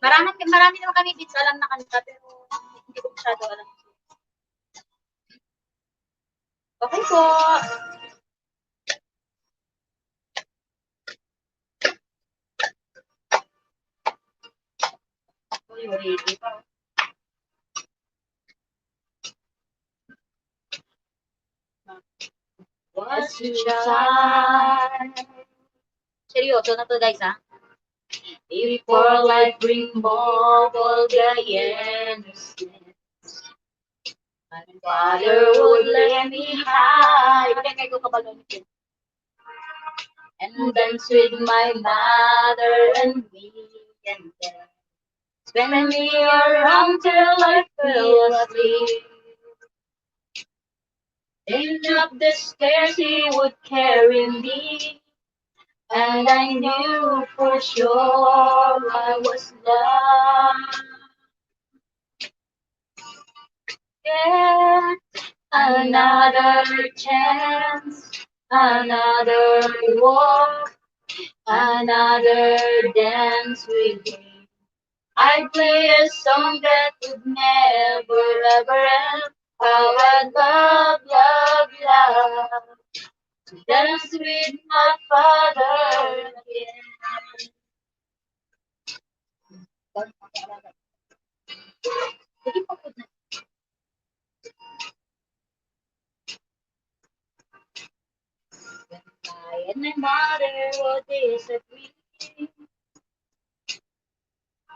Marami, marami naman kami, Vince, alam na kanta, pero hindi ko masyado alam. Okay po. Was a child. Seryoso na to, guys, ha? Before life bring all the innocence, my father would let me hide. Kaya kayo kabalo ni Ken. And dance with my mother and me and then spin me around till I fell asleep. Then up the stairs he would carry me, and I knew for sure I was loved. Get another chance, another walk, another dance with me. I play a song that would never ever end. How I love, love, love to dance with my father again. When I and my mother would disagree,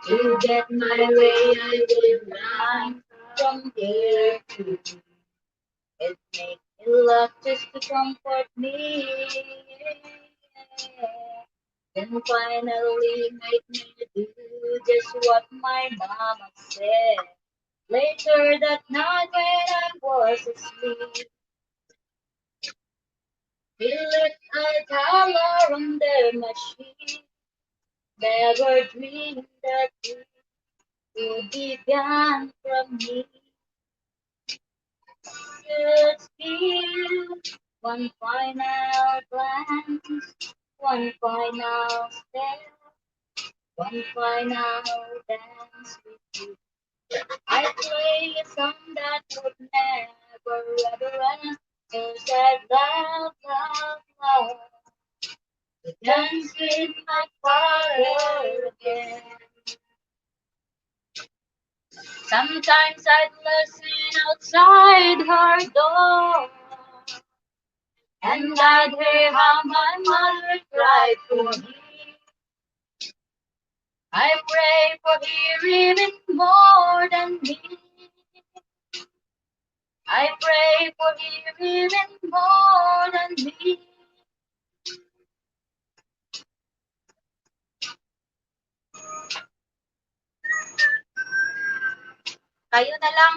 to get my way, I would run from here to here. It made me laugh just to comfort me. Then finally make me do just what my mama said. Later that night when I was asleep, he left a dollar on the machine. Never dreamed that it would be gone from me. Just give one final glance, one final step, one final dance with you. I play a song that would never ever end. Cause I love, love, love to dance with my father again. Sometimes I'd listen outside her door, and I'd hear how my mother cried for me. I pray for her even more than me. I pray for her even more than me. Kayo na lang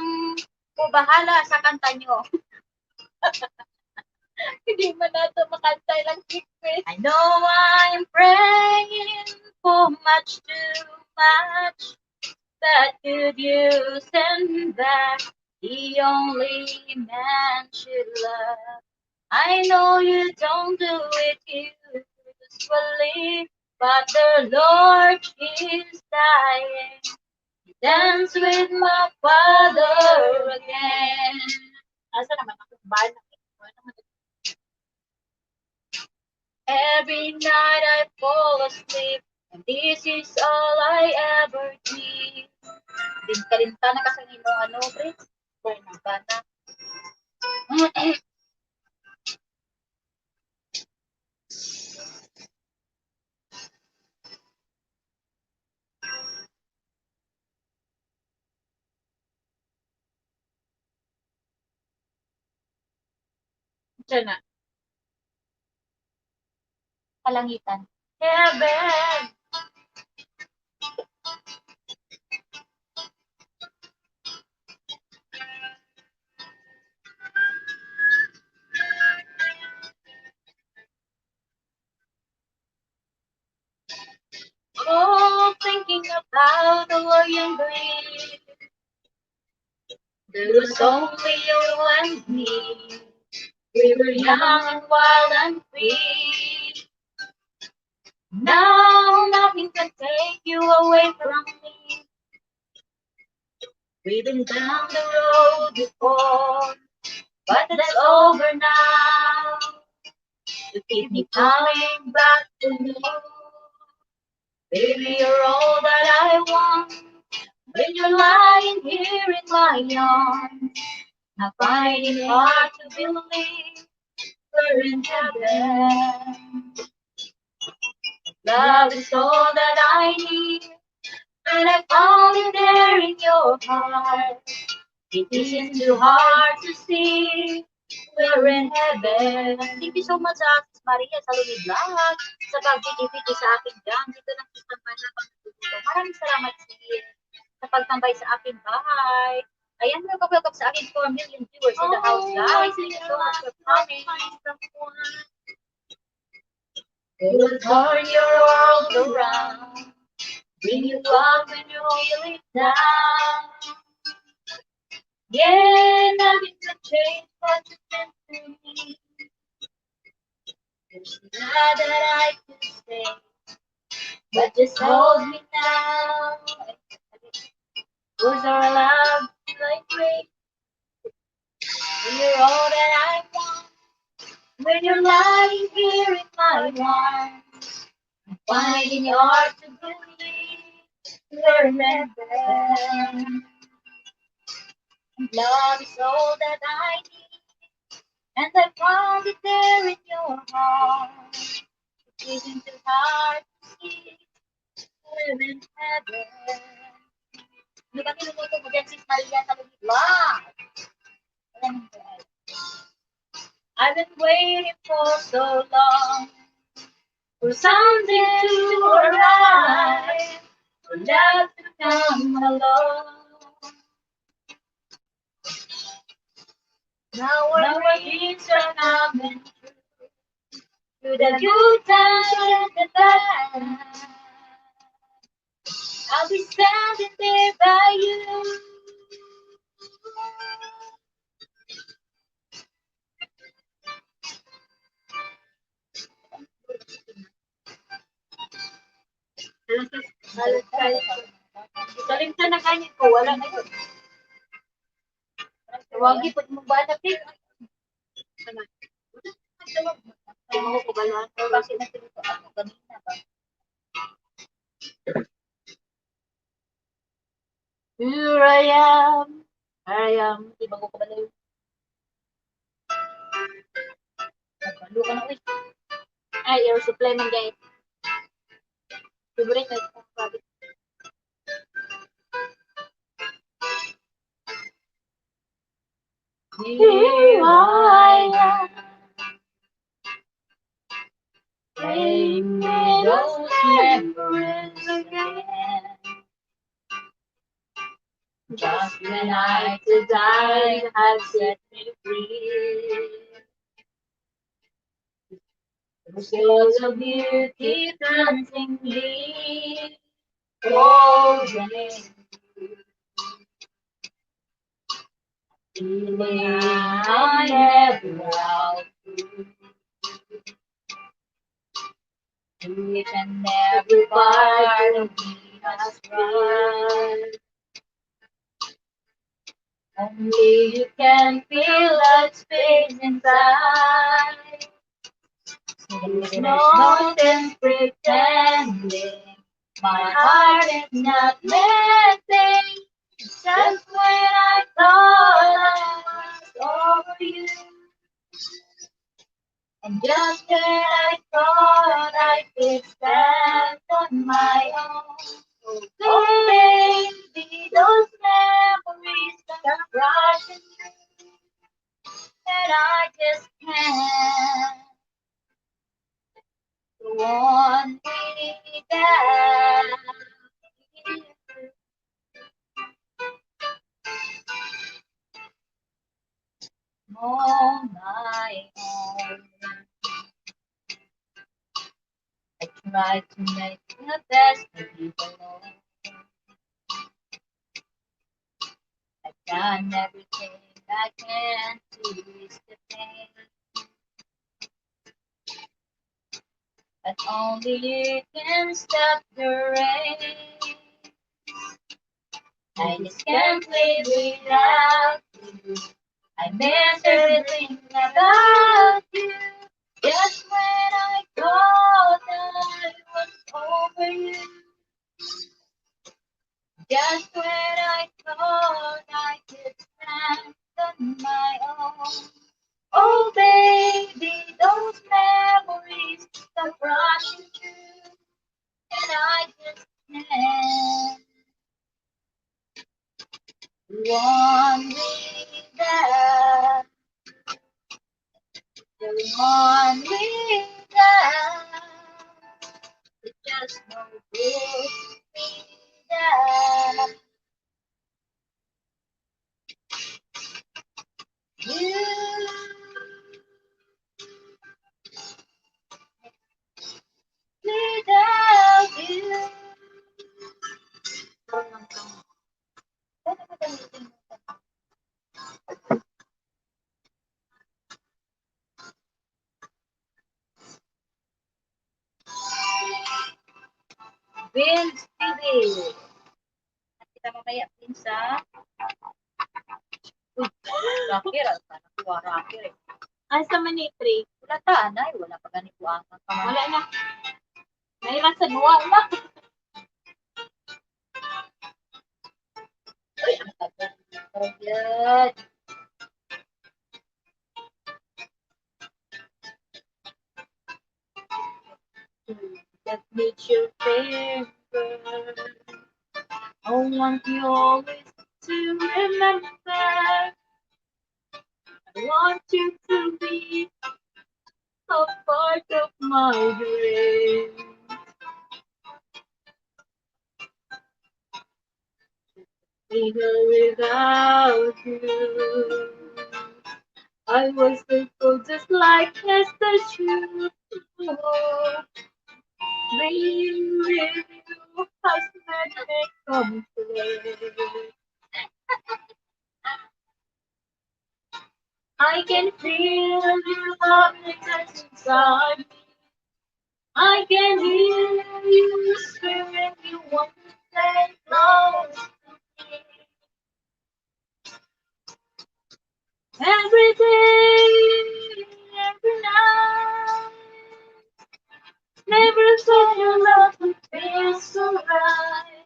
po bahala sa kanta nyo. Hindi man nato makanta lang request. I know I'm praying for much too much, but could you send back the only man she loved? I know you don't do it usually. But the Lord is dying. He danced with my father again. Asa naman ang bana? Every night I fall asleep, and this is all I ever dream. Din kalimtan na kasi nino, ano, pre? Bana, bana. Diyan na. Kalangitan. Heaven. Oh, thinking about the young breed. There was only you and me. We were young and wild and free. Now nothing can take you away from me. We've been down the road before, but that's over now. You keep me coming back to you. Baby, you're all that I want. When you're lying here in my arms, I find it hard to believe we're in heaven. Love is all that I need, and I found it there in your heart. It isn't too hard to see. We're in heaven. Thank you so much, ah, Sis Maria, sa Lumi Vlog, sa pag-video sa akin dyan. Dito lang sa mga pagtutulog. Maraming salamat, sis, sa pagtambay sa aking bahay. Ayan, welcome, welcome sa aking four million viewers in the house, guys. Thank you so much for coming. It will turn your world around, bring you up when you're feeling down. Yeah, nothing can change what you meant to me. There's none that I can say, but just hold me now. 'Cause our love is like rain. You're all that I want. When you're lying here in my arms, I'm finding it hard to believe we're in heaven. Love is all that I need, and I found it there in your heart. It isn't too hard to see. We're in heaven. Ano ba tinututo mo dyan, Sis Maria, sa Lumi Vlog? I've been waiting for so long for something to arrive, for love to come along. Now our dreams are coming true. Through the good times and the bad, I'll be standing there by you. Kalimtan na kanya ko, wala na yun. Tawagi po mo ba na, Pig? Ano? Ano ko ba lang? Kasi nagsalita ako ganina ba? Here I am. I am. Di ba ko kabalo? Nagpalo ka na, uy. Ay, air supply man, guys. Favorite na ito. Here I am. Bring me those memories again. Just when I to die, you have set me free. Those hills of beauty planting me all day. Feeling I never outgrew. Each and every part of me has cried. Only you can feel that space inside. There's no sense pretending my heart is not missing. Just when I thought I was over you, and just when I thought I could stand on my own, oh baby, those memories are rushing through, and I just can't go on without you. On my own, I try to make the best of it alone. I've done everything I can to ease the pain, but only you can stop the rain. I just can't live without you. I miss everything about you. Just when I thought I was over you, just when I thought I could stand on my own, oh baby, those memories come rushing through, and I just can't one without, one without, just no good without you. Without you. Vince T V. Kita mamaya, Vince, ha? Uy, rocker, ah, sana kuha rocker, eh. Asa man ni Trey? Wala ta, anay. Wala pa gani kuha ang kamay. Wala na. Nairan sa nuwa na. Uy, ang tagal. Oh, yan. That makes your favor. I want you always to remember. I want you to be a part of my dream. Even without you, I was faithful just like Esther should. Being with you has made me complete. I can feel your love inside me. I can hear you whispering you want to stay close to me. Every day, every night, never thought your love would feel so right.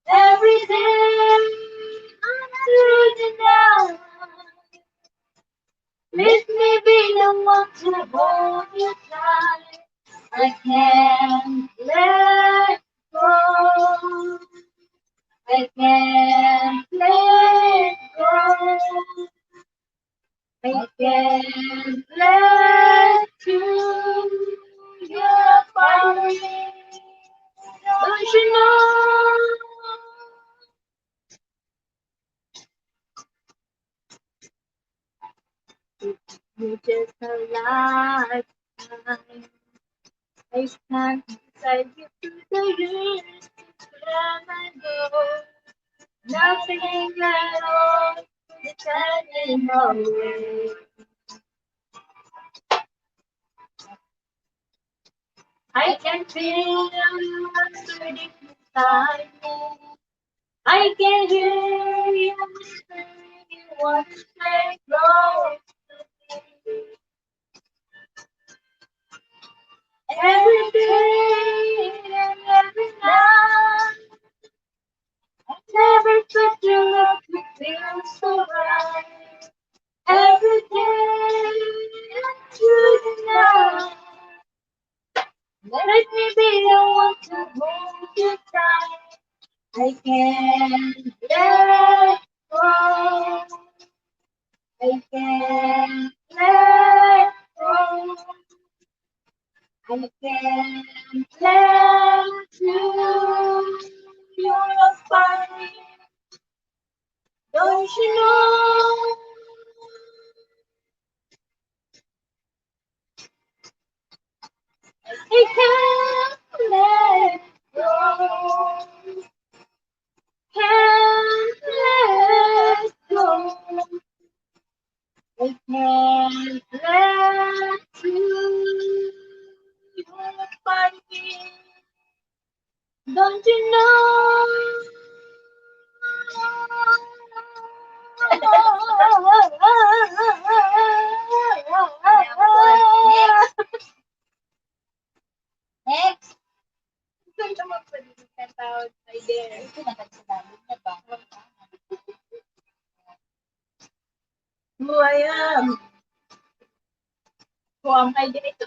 Every day, I'm through the night. Let me be the one to hold you tight. I can't let go. I can't let go. I can't let you. You're far away. Don't you know? You just a lifetime. I stand beside you through the years to come and go. Nothing at all is turning away. I can feel you sitting beside me. I can hear you whispering you want to stay close to me. Every day and every night, I never thought your love could feel so right. Every day and through the night, let me be the one to hold you tight. I can't let go. I can't let go. I can't let you. You're a fire. Don't you know? I can't let go. Can't let go. I can't let you. You're a fire. Don't you know? Next. Next. Ito naman pwede ng tawag, I guess. Ito na, nagsinabog na ba? Who I am. Who am I dito?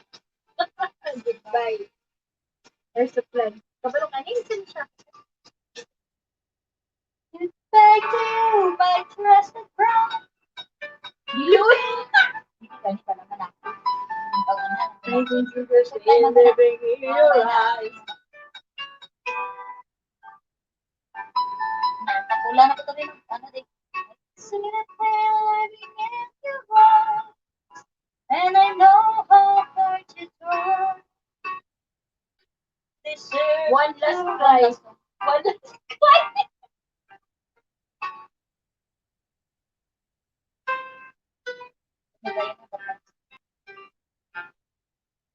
Goodbye. There's a plan. Kabalo ka, ningsan siya. Thank you, my trusted friend. Yun. Hindi ka, hindi ka naman ako. Ang banganan. Thank you, Jesus, for living in your eyes. Nakulang ako to rin. Ano din? Singing a prayer every minute you want. And I know how far you draw. Deserve One last to try. One last try.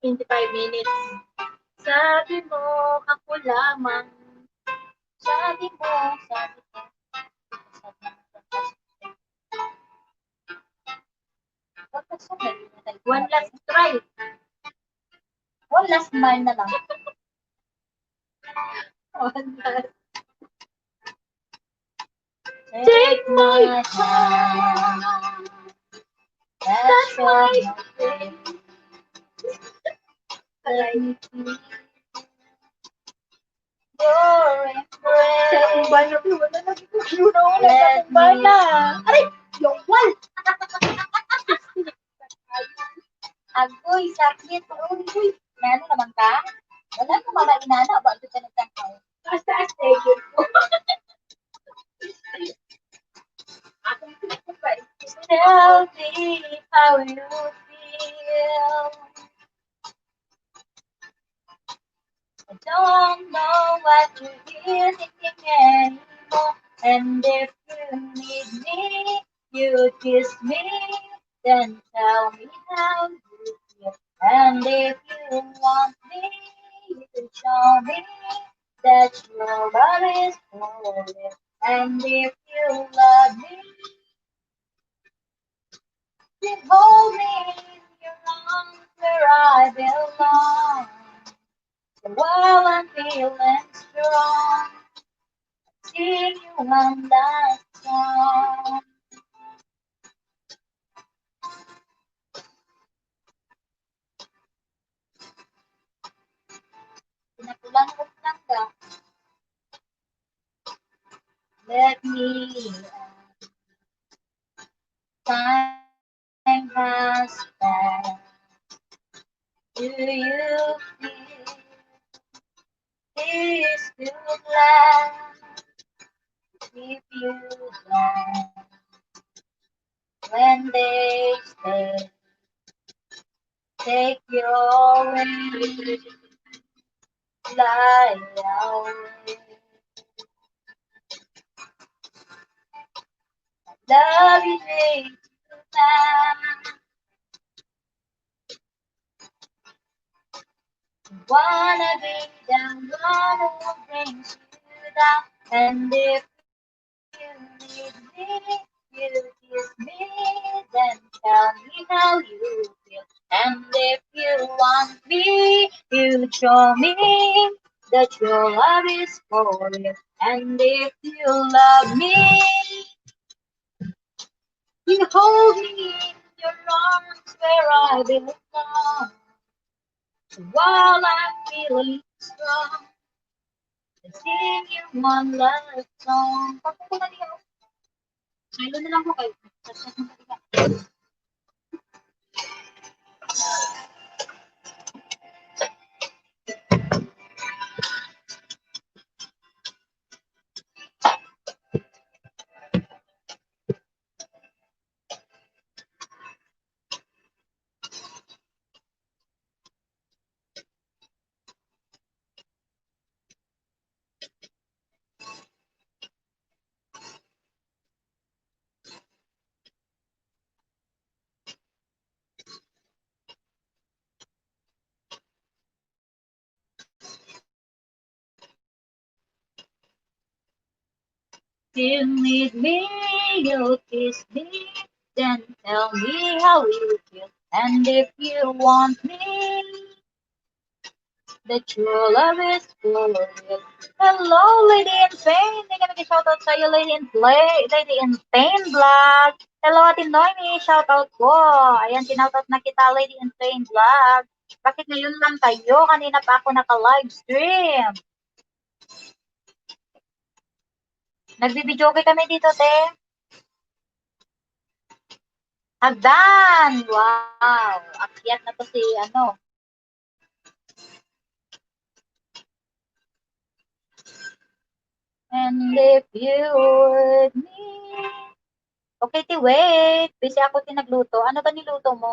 Twenty-five minutes. Sabi mo, ako lamang. Sabi mo, sabi mo. One last try. One last smile na lang. One last. Take my hand. That's my place. Let me feel your embrace. Sa akong bana, pero wala na ko clue na wala sa akong bana. Aray! Yawal! Agoy, sakit. Uy, uy. May ano naman ka? Wala ko mama inana, ba ito ka nagtangkaw? Taas-taas na yun. Tell me how you feel. I don't know what you're here thinking anymore. And if you need me, you kiss me. Then tell me how you feel. And if you want me, you can show me that your love is for real. And if you love me, then hold me in your arms where I belong. So while I'm feeling strong, I'll sing you one last song. Pinakulang ko lang ka. Let me, uh, time has passed. Do you feel this too glad? If you glad, when they say, take your wings, fly away. Love you way too much. Wanna be the one who brings you down. And if you need me, you kiss me, then tell me how you feel. And if you want me, you show me that your love is for real. And if you love me, you hold me in your arms where I belong. While I'm feeling strong, sing you one last song. Pagkukunan niyo. Saylo na lang ko kayo. You need me, you kiss me, then tell me how you feel. And if you want me, that your love is for real. Hello, Lady in Pain. May kami shoutout sa iyo, Lady in Play, Lady in Pain Vlog. Hello, Ate Noemi. Shoutout po. Ayan, sinoutout na kita, Lady in Pain Vlog. Bakit ngayon lang kayo? Kanina pa ako naka-live stream. Nagbibidyoke kami dito, te. Hagdan! Wow! Akyat na to si, ano. And if you would me. Okay, ti, wait. Busy ako, ti, nagluto. Ano ba niluto mo?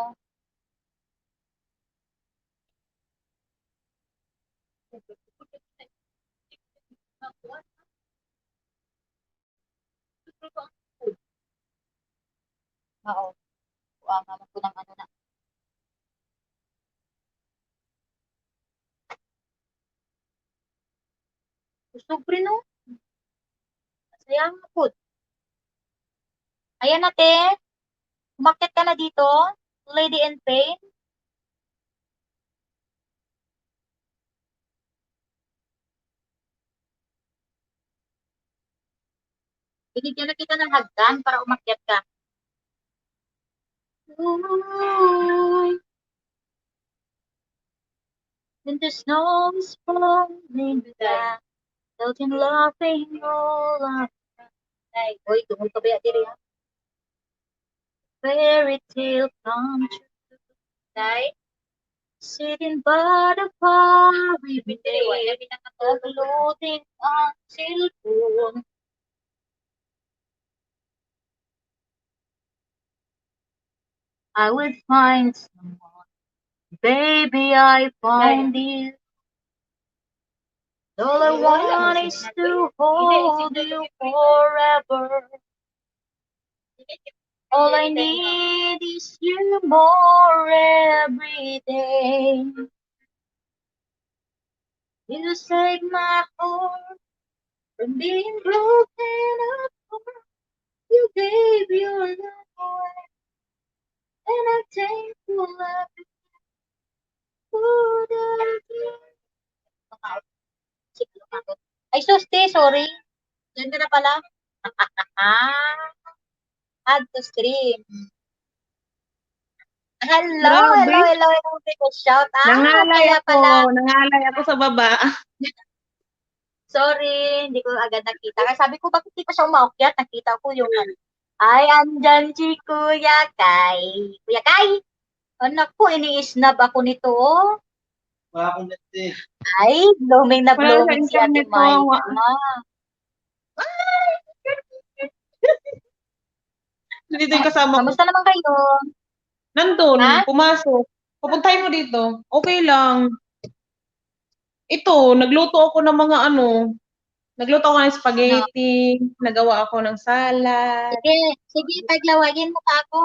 Oo. Kuha nga man ko ng ano na. Busog, pre, no? Sayang po. Ayan, ate. Umakyat ka na dito, Lady in Pain. Binigyan na kita ng hagdan para umakyat ka. Ooh. And the snow is falling down, children laughing all around. Ay, oy, tungod ka ba diri, ha? Fairy tale come true. Day? Sitting by the fire with me, floating on cellphone. I will find someone. Baby, I found you. All I want is to hold you forever. All I need is you more every day. You saved my heart from being broken apart. You gave your love away, and I'm thankful every day for the gift. Ay, sus, te, sorry. Diyan ka na pala. Add to stream. Hello, Grabe. hello, hello, hello, people. Shout out. Nangalay Kaya ako, pala, nangalay ako sa baba. Sorry, hindi ko agad nakita. Kaya sabi ko, "Bakit di pa siya umaakyat?" Nakita ko yung ano. Ay, andyan si Kuya Kai. Kuya Kai! Anak ko, ini-snub ako nito, oh. Wala akong net, eh. Ay, blooming na Wala sa blooming si Ate internet ko, Mike. wa- Ma. Nandito yung kasama ko. Kamusta naman kayo? Nandun, Ha? pumasok. Papuntahin mo dito. Okay lang. Ito, nagluto ako ng mga ano, nagluto ako ng spaghetti, nagawa ako ng salad. Sige, sige, paglawagin mo pa ako.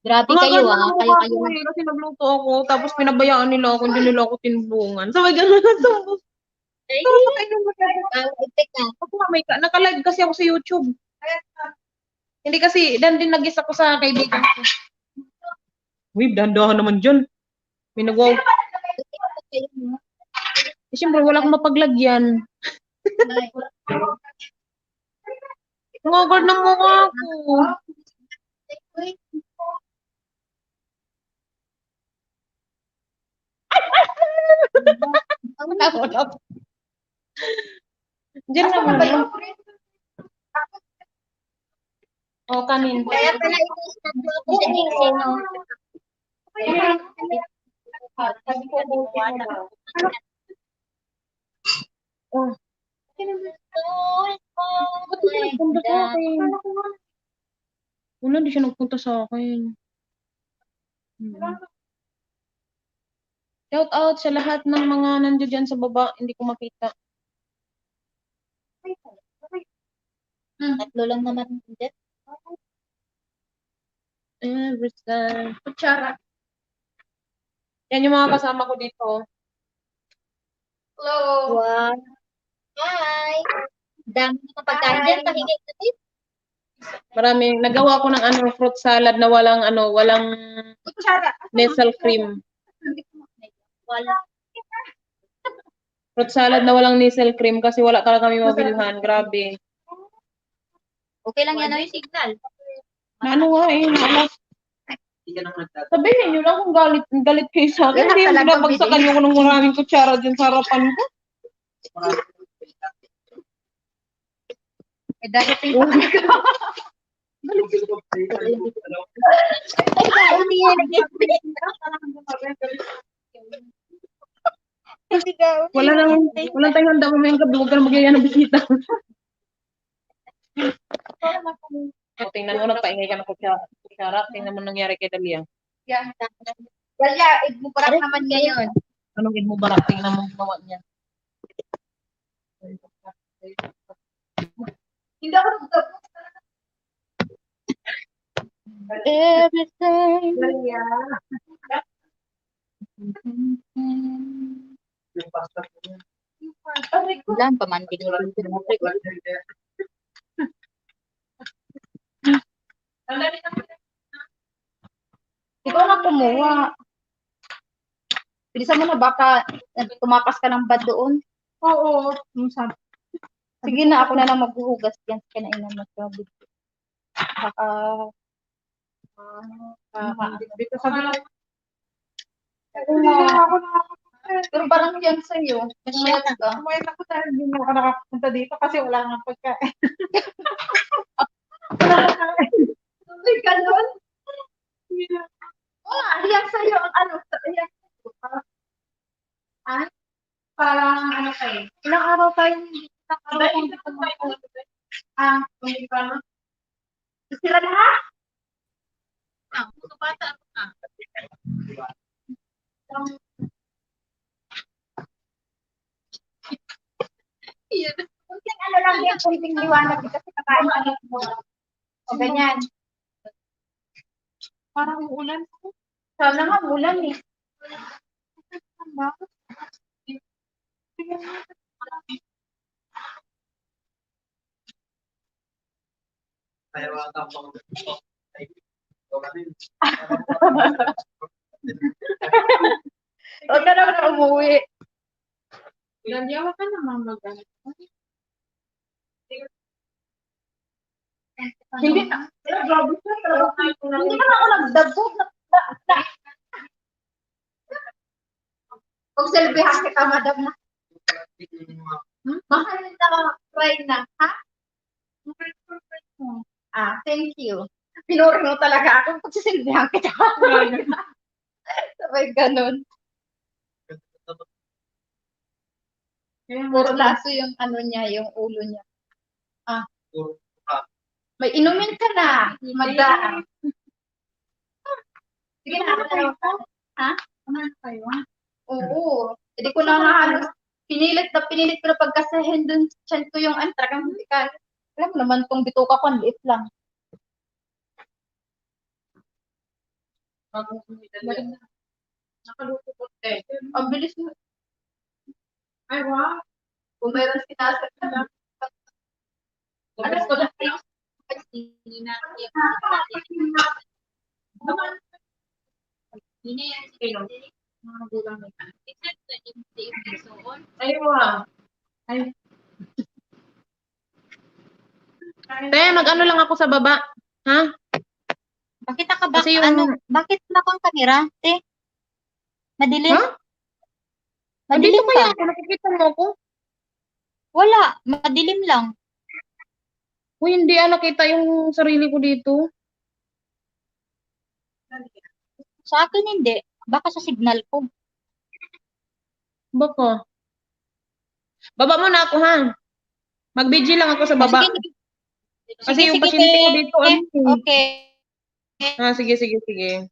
Grabe kayo, ah. Kayo, kayo. Kasi nagluto ako, tapos pinabayaan nila ako, hindi nila ako tinulungan. So, may ganun na to. Ay, ah, tek na. Ako nga, may ka-, naka-live kasi ako sa YouTube. Hindi kasi, dan din nag-isa ko sa kaibigan ko. Uy, dahan-dahan naman dyan. May nagwaw. Eh, siyempre, wala akong mapaglagyan. Ngagad na mo ako. Diyan na muna. O, kanin. Kaya pala ito sa tatlo ako sa tingin, no? Oh. Ba't di siya nagpunta sa akin? Wala, di siya nagpunta sa akin. Hmm. Shout out sa lahat ng mga nandiyo dyan sa baba, hindi ko makita. Hmm. Tatlo lang naman dyan. Every time. Kutsara. Yan yung mga kasama ko dito. Hello. Wow. Hi. Dami ng pagkain dyan. Hi. Pahingi ka din. Maraming, nagawa ko ng ano, fruit salad na walang ano, walang Kutsara. Nestle cream. Wala. Fruit salad na walang Nestle cream kasi wala talaga kami mabilhan. Grabe. Okay lang yan, ay signal. Ano nga eh, wala. Sabi ninyo lang kung galit, galit kayo sa akin. Wala. Hindi yung talagang binabagsakan binili. Yung maraming kutsara dyan sa harapan ko. Eh, darating pa. Wala nang, walang tayong handa mamayang gabi, huwag ka na magyaya ng bisita. O, tingnan mo, nagpaingay ka ng kutsara. Kutsara, tingnan mo nangyari kay Dalia. Yan. Dalia, Eid Mubarak naman ngayon. Anong Eid Mubarak? Tingnan mo ang ginawa niya. Hindi ako nagtapos. Everything. Dalia. Yung pasta ko niya. Aray ko. Wala pa man, di ko. Ikaw na kumuha. Bilisan mo na, baka tumakas ka ng bad doon. Oo. Sige na, ako na lang maghuhugas diyan sa kinainan mo. Baka Ah, ah, dito sa Ako na, ako na. Pero parang yan sa'yo. Umayat ka. Umayat ako dahil hindi mo ako nakapunta dito kasi wala nga pagkain. Wala pagkain. May ganun? Yeah. Oh, yan sa'yo ang ano, sa, yan. Ah? Parang ano kayo? Ilang araw tayo hindi, ilang araw tayo hindi kumain. Ah, hindi pa, no? Sila na, ha? Ah, puto bata ako na. Yan. Kunting ano lang yan, kunting liwanag kasi kakain kami. O, ganyan. Parang uulan. Sana nga, ulan eh. Huwag ka naman umuwi. Ilang yawa ka naman mag-, ano? Hindi na. Pero grabe siya, talaga. Hindi naman ako nagdabog. Na, na, na. Kung silbihan kita, madam na. Hmm? Mahal na, try na, ha? Ah, thank you. Pinuri mo talaga ako. Pagsisilbihan kita. Sabay ganun. Puro laso yung ano niya, yung ulo niya. Ah. May inumin ka na, madam. Sige na, ako na lang. Ha? Ano kayo? Oo. Hindi ko na nga halos pinilit na pinilit ko na pagkasahin dun sa tiyan ko yung, ano, talagang hindi kaya. Alam mo naman, tong bituka ko, ang liit lang. Bagong sumida niya. Nakaluto ko, te. Ang bilis mo. Ay, wow. Kung mayroon sinasakyan, ah. Alas ko na. Ay, wow. Ay. Te, mag-ano lang ako sa baba. Ha? Bakit naka-back? Kasi yung ano, bakit na kang kamera, te? Madilim? Ha? Madilim. Nandito pa ka? Yan. Nakikita mo ako? Wala. Madilim lang. Uy, hindi, ah, nakita yung sarili ko dito. Sa akin, hindi. Baka sa signal ko. Baka. Baba muna ako, ha? Mag-B G lang ako sa baba. Sige, sige. Kasi sige, yung sige, pasyente ko te, dito, ano, eh. Okay. Ah, sige, sige, sige.